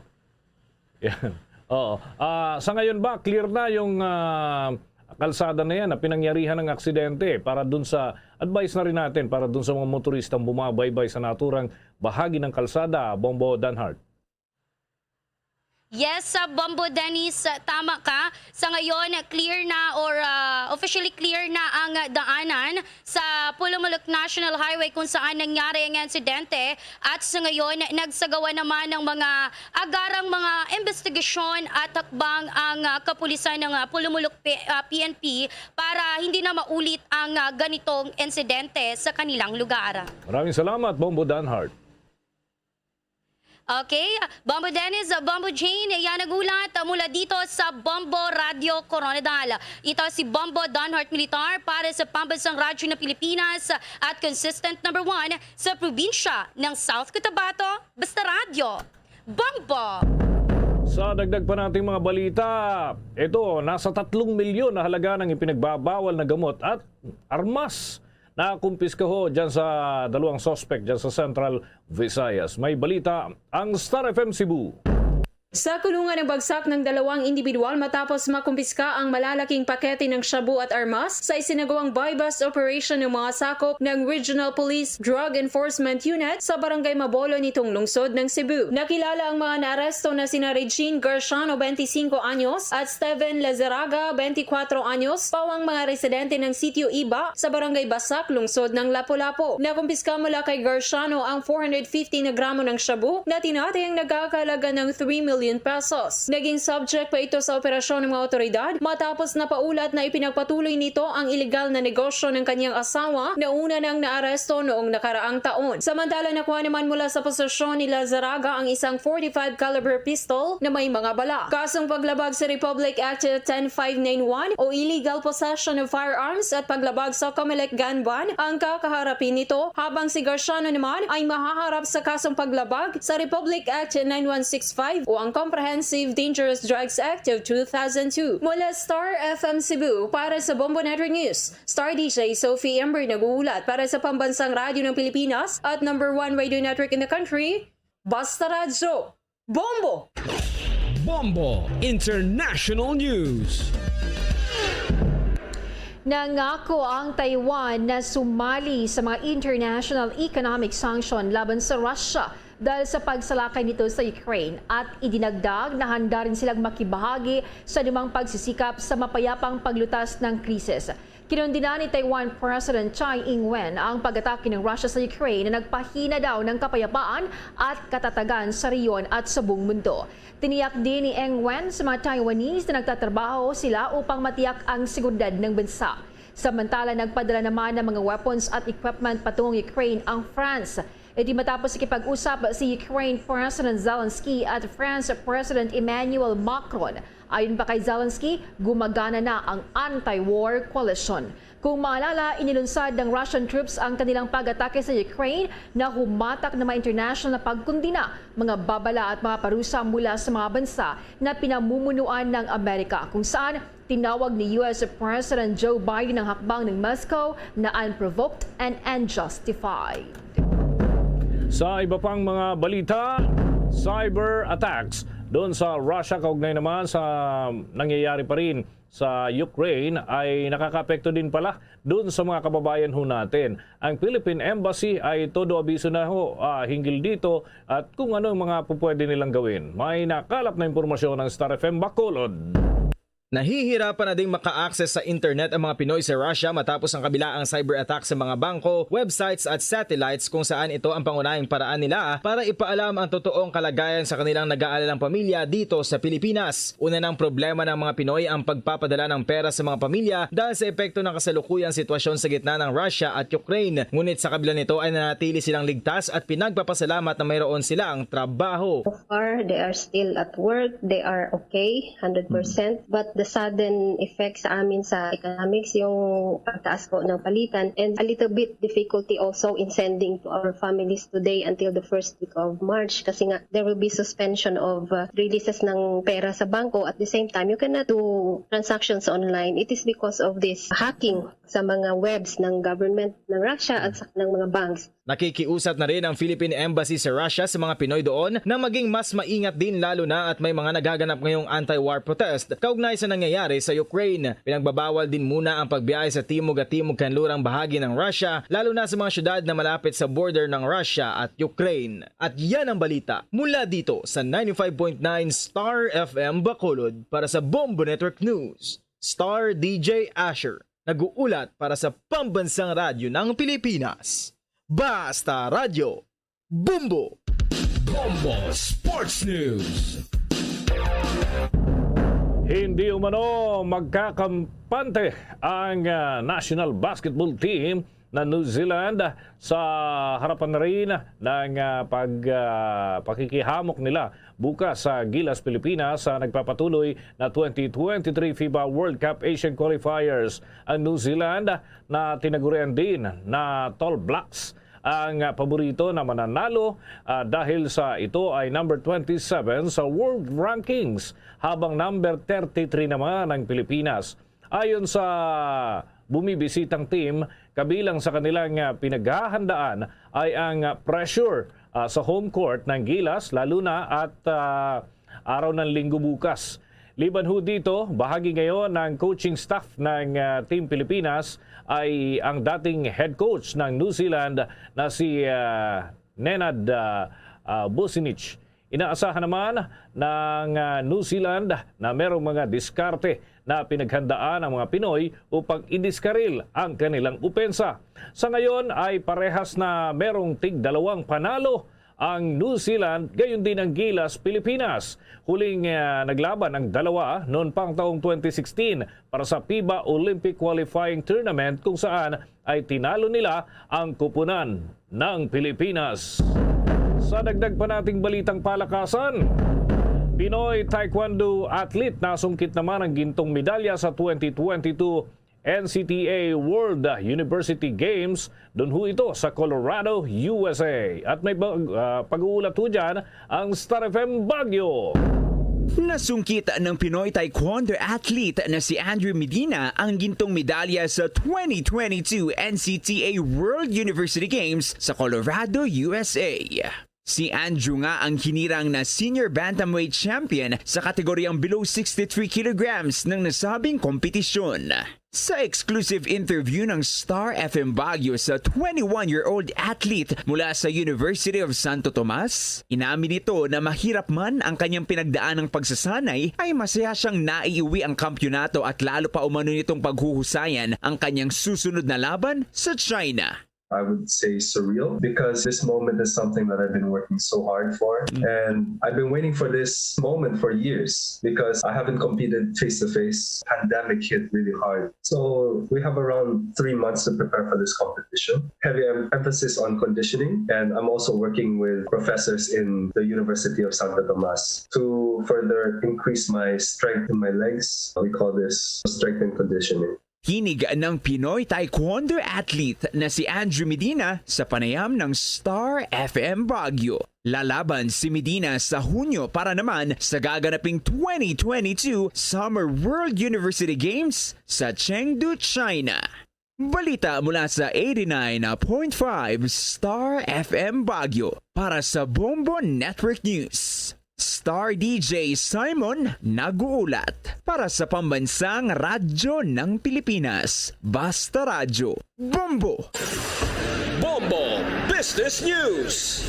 Yan. Oo. Ah, sa ngayon ba, clear na yung ah, kalsada na yan na pinangyarihan ng aksidente? Para dun sa, advice na rin natin para dun sa mga motoristang bumabaybay sa naturang bahagi ng kalsada, Bombo Danhart. Yes, sa Bombo Dennis, tama ka. Sa ngayon, clear na or, ah, officially clear na ang daanan sa Pulumulok National Highway kung saan nangyari ang insidente. At sa ngayon, nagsagawa naman ng mga agarang mga investigasyon at hakbang ang, ah, kapulisan ng, ah, Pulumulok P-, ah, P N P para hindi na maulit ang, ah, ganitong insidente sa kanilang lugar. Maraming salamat, Bombo Danhart. Okay, Bombo Dennis, Bombo Jane, yan nag-ulat mula dito sa Bombo Radio Koronadal. Ito si Bombo Donhart Militar para sa Pambansang Radyo ng Pilipinas at consistent number one sa probinsya ng South Cotabato. Basta Radyo, Bombo! Sa dagdag pa nating mga balita, ito, nasa tatlong milyon na halaga ng ipinagbabawal na gamot at armas na kumpiska ho dyan sa dalawang suspect dyan sa Central Visayas. May balita ang Star F M Cebu. Sa kulungan ang bagsak ng dalawang individual matapos makumpiska ang malalaking pakete ng shabu at armas sa isinagawang buy-bust operation ng mga sakop ng Regional Police Drug Enforcement Unit sa Barangay Mabolo nitong lungsod ng Cebu. Nakilala ang mga naaresto na sina Regine Garciano, twenty-cinco anyos, at Steven Lazaraga, twenty-four anyos, pawang mga residente ng Sitio Iba sa Barangay Basak, lungsod ng Lapu-Lapu. Nakumpiska mula kay Garciano ang four hundred fifty na gramo ng shabu na tinatayang nagkakalaga ng three million pesos. Naging subject pa ito sa operasyon ng mga otoridad matapos na paulat na ipinagpatuloy nito ang iligal na negosyo ng kanyang asawa na una nang naaresto noong nakaraang taon. Samantala, nakuha naman mula sa posesyon ni Lazaraga ang isang forty-five caliber pistol na may mga bala. Kasong paglabag sa Republic Act ten five nine one o illegal possession of firearms at paglabag sa Comelec gun ban ang kakaharapin nito, habang si Garciano naman ay mahaharap sa kasong paglabag sa Republic Act nine one six five o ang Comprehensive Dangerous Drugs Act of two thousand two. Mula Star F M Cebu, para sa Bombo Network News, Star D J Sophie Ember nag-uulat para sa Pambansang Radyo ng Pilipinas at number one radio network in the country, Basta Radyo, Bombo! Bombo International News. Nangako ang Taiwan na sumali sa mga international economic sanction laban sa Russia dahil sa pagsalakay nito sa Ukraine, at idinagdag na handa rin silang makibahagi sa anumang pagsisikap sa mapayapang paglutas ng krisis. Kinundina ni Taiwan President Tsai Ing-wen ang pag-atake ng Russia sa Ukraine na nagpahina daw ng kapayapaan at katatagan sa rehiyon at sa buong mundo. Tiniyak din ni Ing-wen sa mga Taiwanese na nagtatrabaho sila upang matiyak ang seguridad ng bansa. Samantala, nagpadala naman ng mga weapons at equipment patungong Ukraine ang France. Ito matapos nakipag-usap si Ukraine President Zelensky at France President Emmanuel Macron. Ayon pa kay Zelensky, gumagana na ang anti-war coalition. Kung maalala, inilunsad ng Russian troops ang kanilang pag-atake sa Ukraine na humatak ng mga international na pagkundina, mga babala at mga parusa mula sa mga bansa na pinamumunuan ng Amerika, kung saan tinawag ni U S President Joe Biden ang hakbang ng Moscow na unprovoked and unjustified. Sa iba pang mga balita, cyber attacks doon sa Russia, kaugnay naman sa nangyayari pa rin sa Ukraine, ay nakakaapekto din pala doon sa mga kababayan ho natin. Ang Philippine Embassy ay todo abiso na ho, ah, hinggil dito at kung ano ang mga pupwede nilang gawin. May nakalap na impormasyon ng Star F M Bacolod. Nahihirapan na ding maka-access sa internet ang mga Pinoy sa Russia matapos ang kabilaang cyber attack sa mga bangko, websites at satellites, kung saan ito ang pangunahing paraan nila para ipaalam ang totoong kalagayan sa kanilang nag-aalalang pamilya dito sa Pilipinas. Una ng problema ng mga Pinoy ang pagpapadala ng pera sa mga pamilya dahil sa epekto ng kasalukuyang sitwasyon sa gitna ng Russia at Ukraine. Ngunit sa kabila nito ay nanatili silang ligtas at pinagpapasalamat na mayroon silang trabaho. Far, they are still at work, they are okay, hundred percent. But the sudden effect sa amin sa economics, yung pagtaas po ng palitan, and a little bit difficulty also in sending to our families today until the first week of March, kasi nga there will be suspension of uh, releases ng pera sa bangko. At the same time, you cannot do transactions online. It is because of this hacking. sa mga webs ng government ng Russia at sa kanilang mga banks. Nakikiusap na rin ang Philippine Embassy sa Russia sa mga Pinoy doon na maging mas maingat din, lalo na at may mga nagaganap ngayong anti-war protest kaugnay sa nangyayari sa Ukraine. Pinagbabawal din muna ang pagbiyahe sa timog at timog kanlurang bahagi ng Russia, lalo na sa mga syudad na malapit sa border ng Russia at Ukraine. At yan ang balita mula dito sa ninety-five point nine Star F M Bacolod. Para sa Bombo Network News, Star D J Asher, nag-uulat para sa Pambansang Radyo ng Pilipinas. Basta Radyo, Bombo! Bombo Sports News. Hindi umano magkakampante ang, ah, national basketball team na New Zealand sa harapan na rin ng, ah, pag, ah, pakikihamok nila bukas sa Gilas, Pilipinas, sa nagpapatuloy na twenty twenty-three FIBA World Cup Asian Qualifiers. Ang New Zealand na tinagurian din na Tall Blacks ang, ah, paborito na mananalo, ah, dahil sa ito ay number twenty-seven sa world rankings, habang number thirty-three naman ang Pilipinas. Ayon sa bumibisitang team, kabilang sa kanilang, ah, pinaghahandaan ay ang, ah, pressure, ah, sa home court ng Gilas, lalo na at, ah, araw ng Linggo bukas. Liban ho dito, bahagi ngayon ng coaching staff ng, ah, Team Pilipinas ay ang dating head coach ng New Zealand na si, ah, Nenad, ah, ah, Vucinic. Inaasahan naman ng, ah, New Zealand na merong mga diskarte na pinaghandaan ang mga Pinoy upang idiskaril ang kanilang opensa. Sa ngayon ay parehas na merong tigdalawang panalo ang New Zealand, gayon din ang Gilas, Pilipinas. Huling, ah, naglaban ang dalawa noon pang taong twenty sixteen para sa FIBA Olympic Qualifying Tournament, kung saan ay tinalo nila ang kupunan ng Pilipinas. Sa dagdag pa nating balitang palakasan, Pinoy Taekwondo athlete nasungkit naman ang gintong medalya sa twenty twenty-two N C T A World University Games. Dun ho ito sa Colorado, U S A. At may ba-, ah, pag-uulat ho dyan ang Star F M Baguio. Nasungkit ng Pinoy Taekwondo athlete na si Andrew Medina ang gintong medalya sa twenty twenty-two N C T A World University Games sa Colorado, U S A. Si Andrew nga ang hinirang na senior bantamweight champion sa kategoryang below sixty-three kilograms ng nasabing kompetisyon. Sa exclusive interview ng Star F M Baguio sa twenty-one-year-old athlete mula sa University of Santo Tomas, inamin nito na mahirap man ang kanyang pinagdaanang pagsasanay, ay masaya siyang naiuwi ang kampiyonato at lalo pa umano nitong paghuhusayan ang kanyang susunod na laban sa China. I would say surreal because this moment is something that I've been working so hard for. Mm. And I've been waiting for this moment for years because I haven't competed face to face. Pandemic hit really hard. So we have around three months to prepare for this competition. Heavy em-, emphasis on conditioning, and I'm also working with professors in the University of Santo Tomas to further increase my strength in my legs. We call this strength and conditioning. Tinig ng Pinoy Taekwondo athlete na si Andrew Medina sa panayam ng Star F M Baguio. Lalaban si Medina sa Hunyo para naman sa gaganaping twenty twenty-two Summer World University Games sa Chengdu, China. Balita mula sa eighty-nine point five Star F M Baguio para sa Bombo Network News. Star D J Simon nag-uulat para sa Pambansang Radyo ng Pilipinas, Basta Radyo, Bombo! Bombo Business News.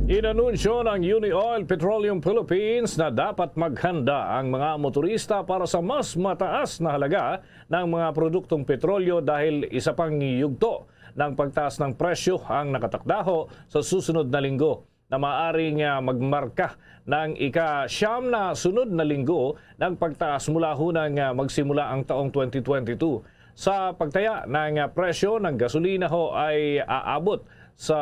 Inanunsyo ng Unioil Petroleum Philippines na dapat maghanda ang mga motorista para sa mas mataas na halaga ng mga produktong petrolyo dahil isa pang yugto ng pagtaas ng presyo ang nakatakdaho sa susunod na linggo na maaring, ah, magmarka ng ika-siyam na sunod na linggo ng pagtaas mula hunang, ah, magsimula ang taong twenty twenty-two. Sa pagtaya ng, ah, presyo ng gasolina ho ay aabot sa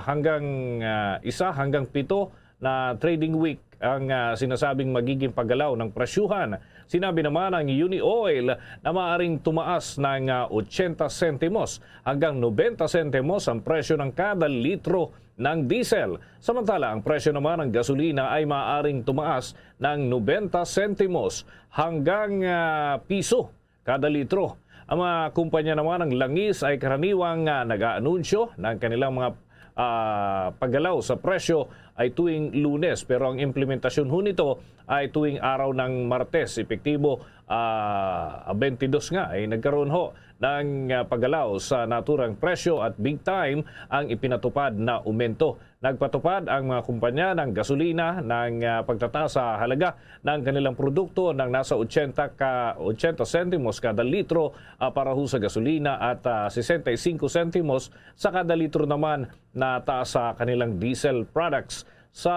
hanggang, ah, isa hanggang pito na trading week ang, ah, sinasabing magiging paggalaw ng presyuhan. Sinabi naman ng Unioil na maaring tumaas ng, ah, ochenta sentimos hanggang nobenta sentimos ang presyo ng kada litro ng diesel. Samantala, ang presyo naman ng gasolina ay maaaring tumaas ng nobenta sentimos hanggang, ah, piso kada litro. Ang mga kumpanya naman ng langis ay karaniwang, ah, nag-aanunsyo ng kanilang mga, ah, paggalaw sa presyo ay tuwing Lunes, pero ang implementasyon ho nito ay tuwing araw ng Martes, epektibo, ah, twenty-two nga ay nagkaroon ho ng, ah, paggalaw sa naturang presyo at big time ang ipinatupad na aumento. Nagpatupad ang mga kumpanya ng gasolina ng, ah, pagtataas sa halaga ng kanilang produkto ng nasa ochenta ka, ochenta sentimos kada litro, ah, para ho sa gasolina at, ah, sesenta y cinco sentimos sa kada litro naman na taas sa kanilang diesel products. Sa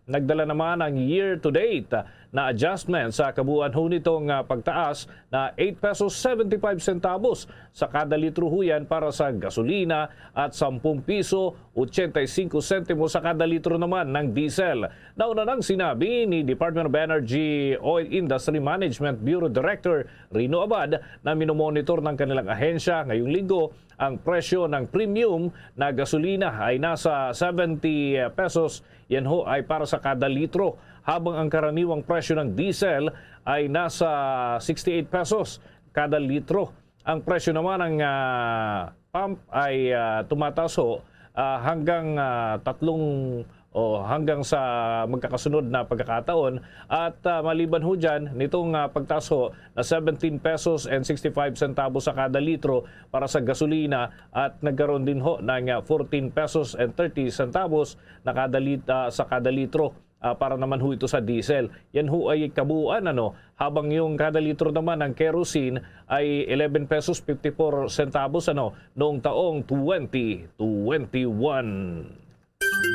nagdala naman ang year-to-date na adjustment sa kabuuan ho nitong, ah, pagtaas na eight pesos seventy-five centavos sa kada litro ho yan para sa gasolina at sampung piso ochenta y cinco sentimos sa kada litro naman ng diesel. Nauna nang sinabi ni Department of Energy Oil Industry Management Bureau Director Rino Abad na minomonitor ng kanilang ahensya ngayong linggo ang presyo ng premium na gasolina ay nasa seventy pesos. Yan ho ay para sa kada litro, habang ang karaniwang presyo ng diesel ay nasa sixty-eight pesos kada litro. Ang presyo naman ng, ah, pump ay, ah, tumataas ho, ah, hanggang, ah, tatlong o hanggang sa magkakasunod na pagkakataon. At, ah, maliban ho dyan, nitong, ah, pagtaas ho na seventeen pesos and sixty-five centavos sa kada litro para sa gasolina at nagkaroon din ho ng, ah, fourteen pesos and thirty centavos na kada lit-, ah, sa kada litro, ah, para naman ho ito sa diesel. Yan ho ay kabuuan, ano, habang yung kada litro naman ng kerosene ay eleven pesos fifty-four centavos, ano, noong taong twenty twenty-one.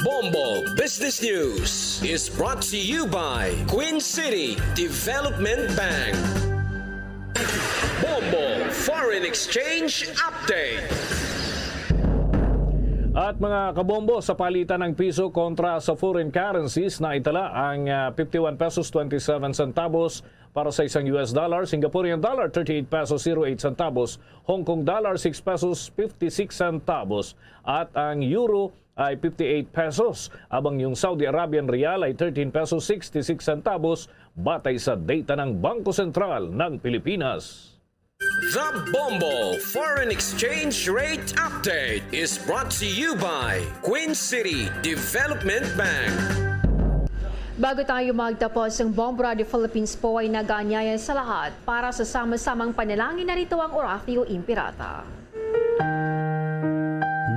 Bombo Business News is brought to you by Queen City Development Bank. Bombo Foreign Exchange Update. At mga kabombo, sa palitan ng piso kontra sa foreign currencies, naitala ang, ah, fifty-one pesos twenty-seven centavos para sa isang U S dollar, Singaporean dollar, thirty-eight pesos zero eight centavos, Hong Kong dollar, six pesos fifty-six centavos, at ang euro ay fifty-eight pesos, habang yung Saudi Arabian riyal ay thirteen pesos sixty-six centavos, batay sa data ng Bangko Sentral ng Pilipinas. The Bombo Foreign Exchange Rate Update is brought to you by Queen City Development Bank. Bago tayo magtapos, ang Bombo Radio Philippines po ay nag-aanyaya sa lahat para sa sama-samang panalangin. Narito ang Oratio Impirata.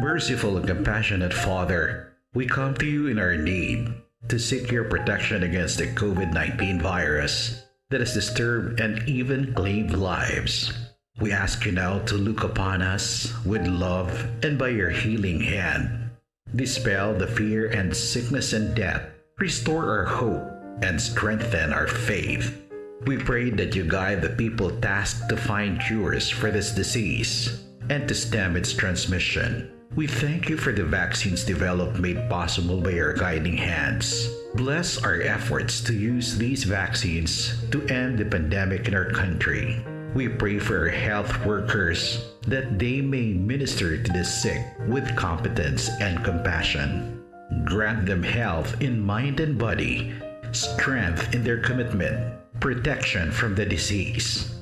Merciful and compassionate Father, we come to you in our need to seek your protection against the COVID nineteen virus that has disturbed and even claimed lives. We ask you now to look upon us with love and by your healing hand, dispel the fear and sickness and death. Restore our hope and strengthen our faith. We pray that you guide the people tasked to find cures for this disease and to stem its transmission. We thank you for the vaccines developed made possible by your guiding hands. Bless our efforts to use these vaccines to end the pandemic in our country. We pray for our health workers that they may minister to the sick with competence and compassion. Grant them health in mind and body, strength in their commitment, protection from the disease.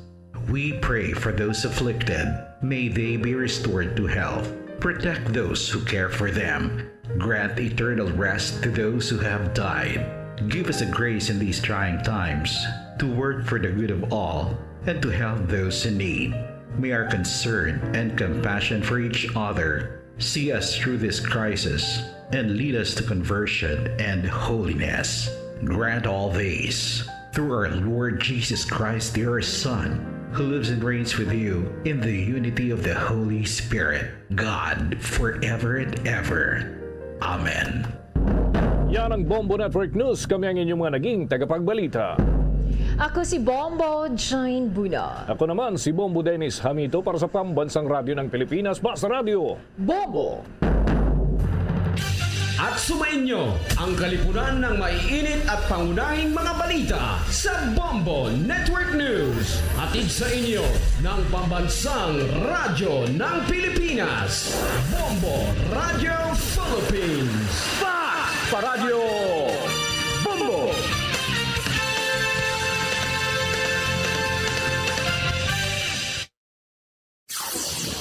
We pray for those afflicted. May they be restored to health. Protect those who care for them. Grant eternal rest to those who have died. Give us a grace in these trying times to work for the good of all and to help those in need. May our concern and compassion for each other see us through this crisis and lead us to conversion and holiness. Grant all this through our Lord Jesus Christ, your Son, who lives and reigns with you in the unity of the Holy Spirit, God, forever and ever. Amen. Yan ang Bombo Network News. Kami ang inyong mga naging tagapagbalita. Ako si Bombo Jane Buna. Ako naman si Bombo Dennis Hamito para sa Pambansang Radyo ng Pilipinas, Basta Radyo. Bombo! At sumainyo ang kalipunan ng maiinit at pangunahing mga balita sa Bombo Network News. Hatid sa inyo ng Pambansang Radyo ng Pilipinas, Bombo Radyo Philippines. Fact pa Radyo Bombo!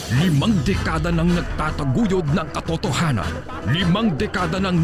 Limang dekada nang nagtataguyod ng katotohanan. Limang dekada nang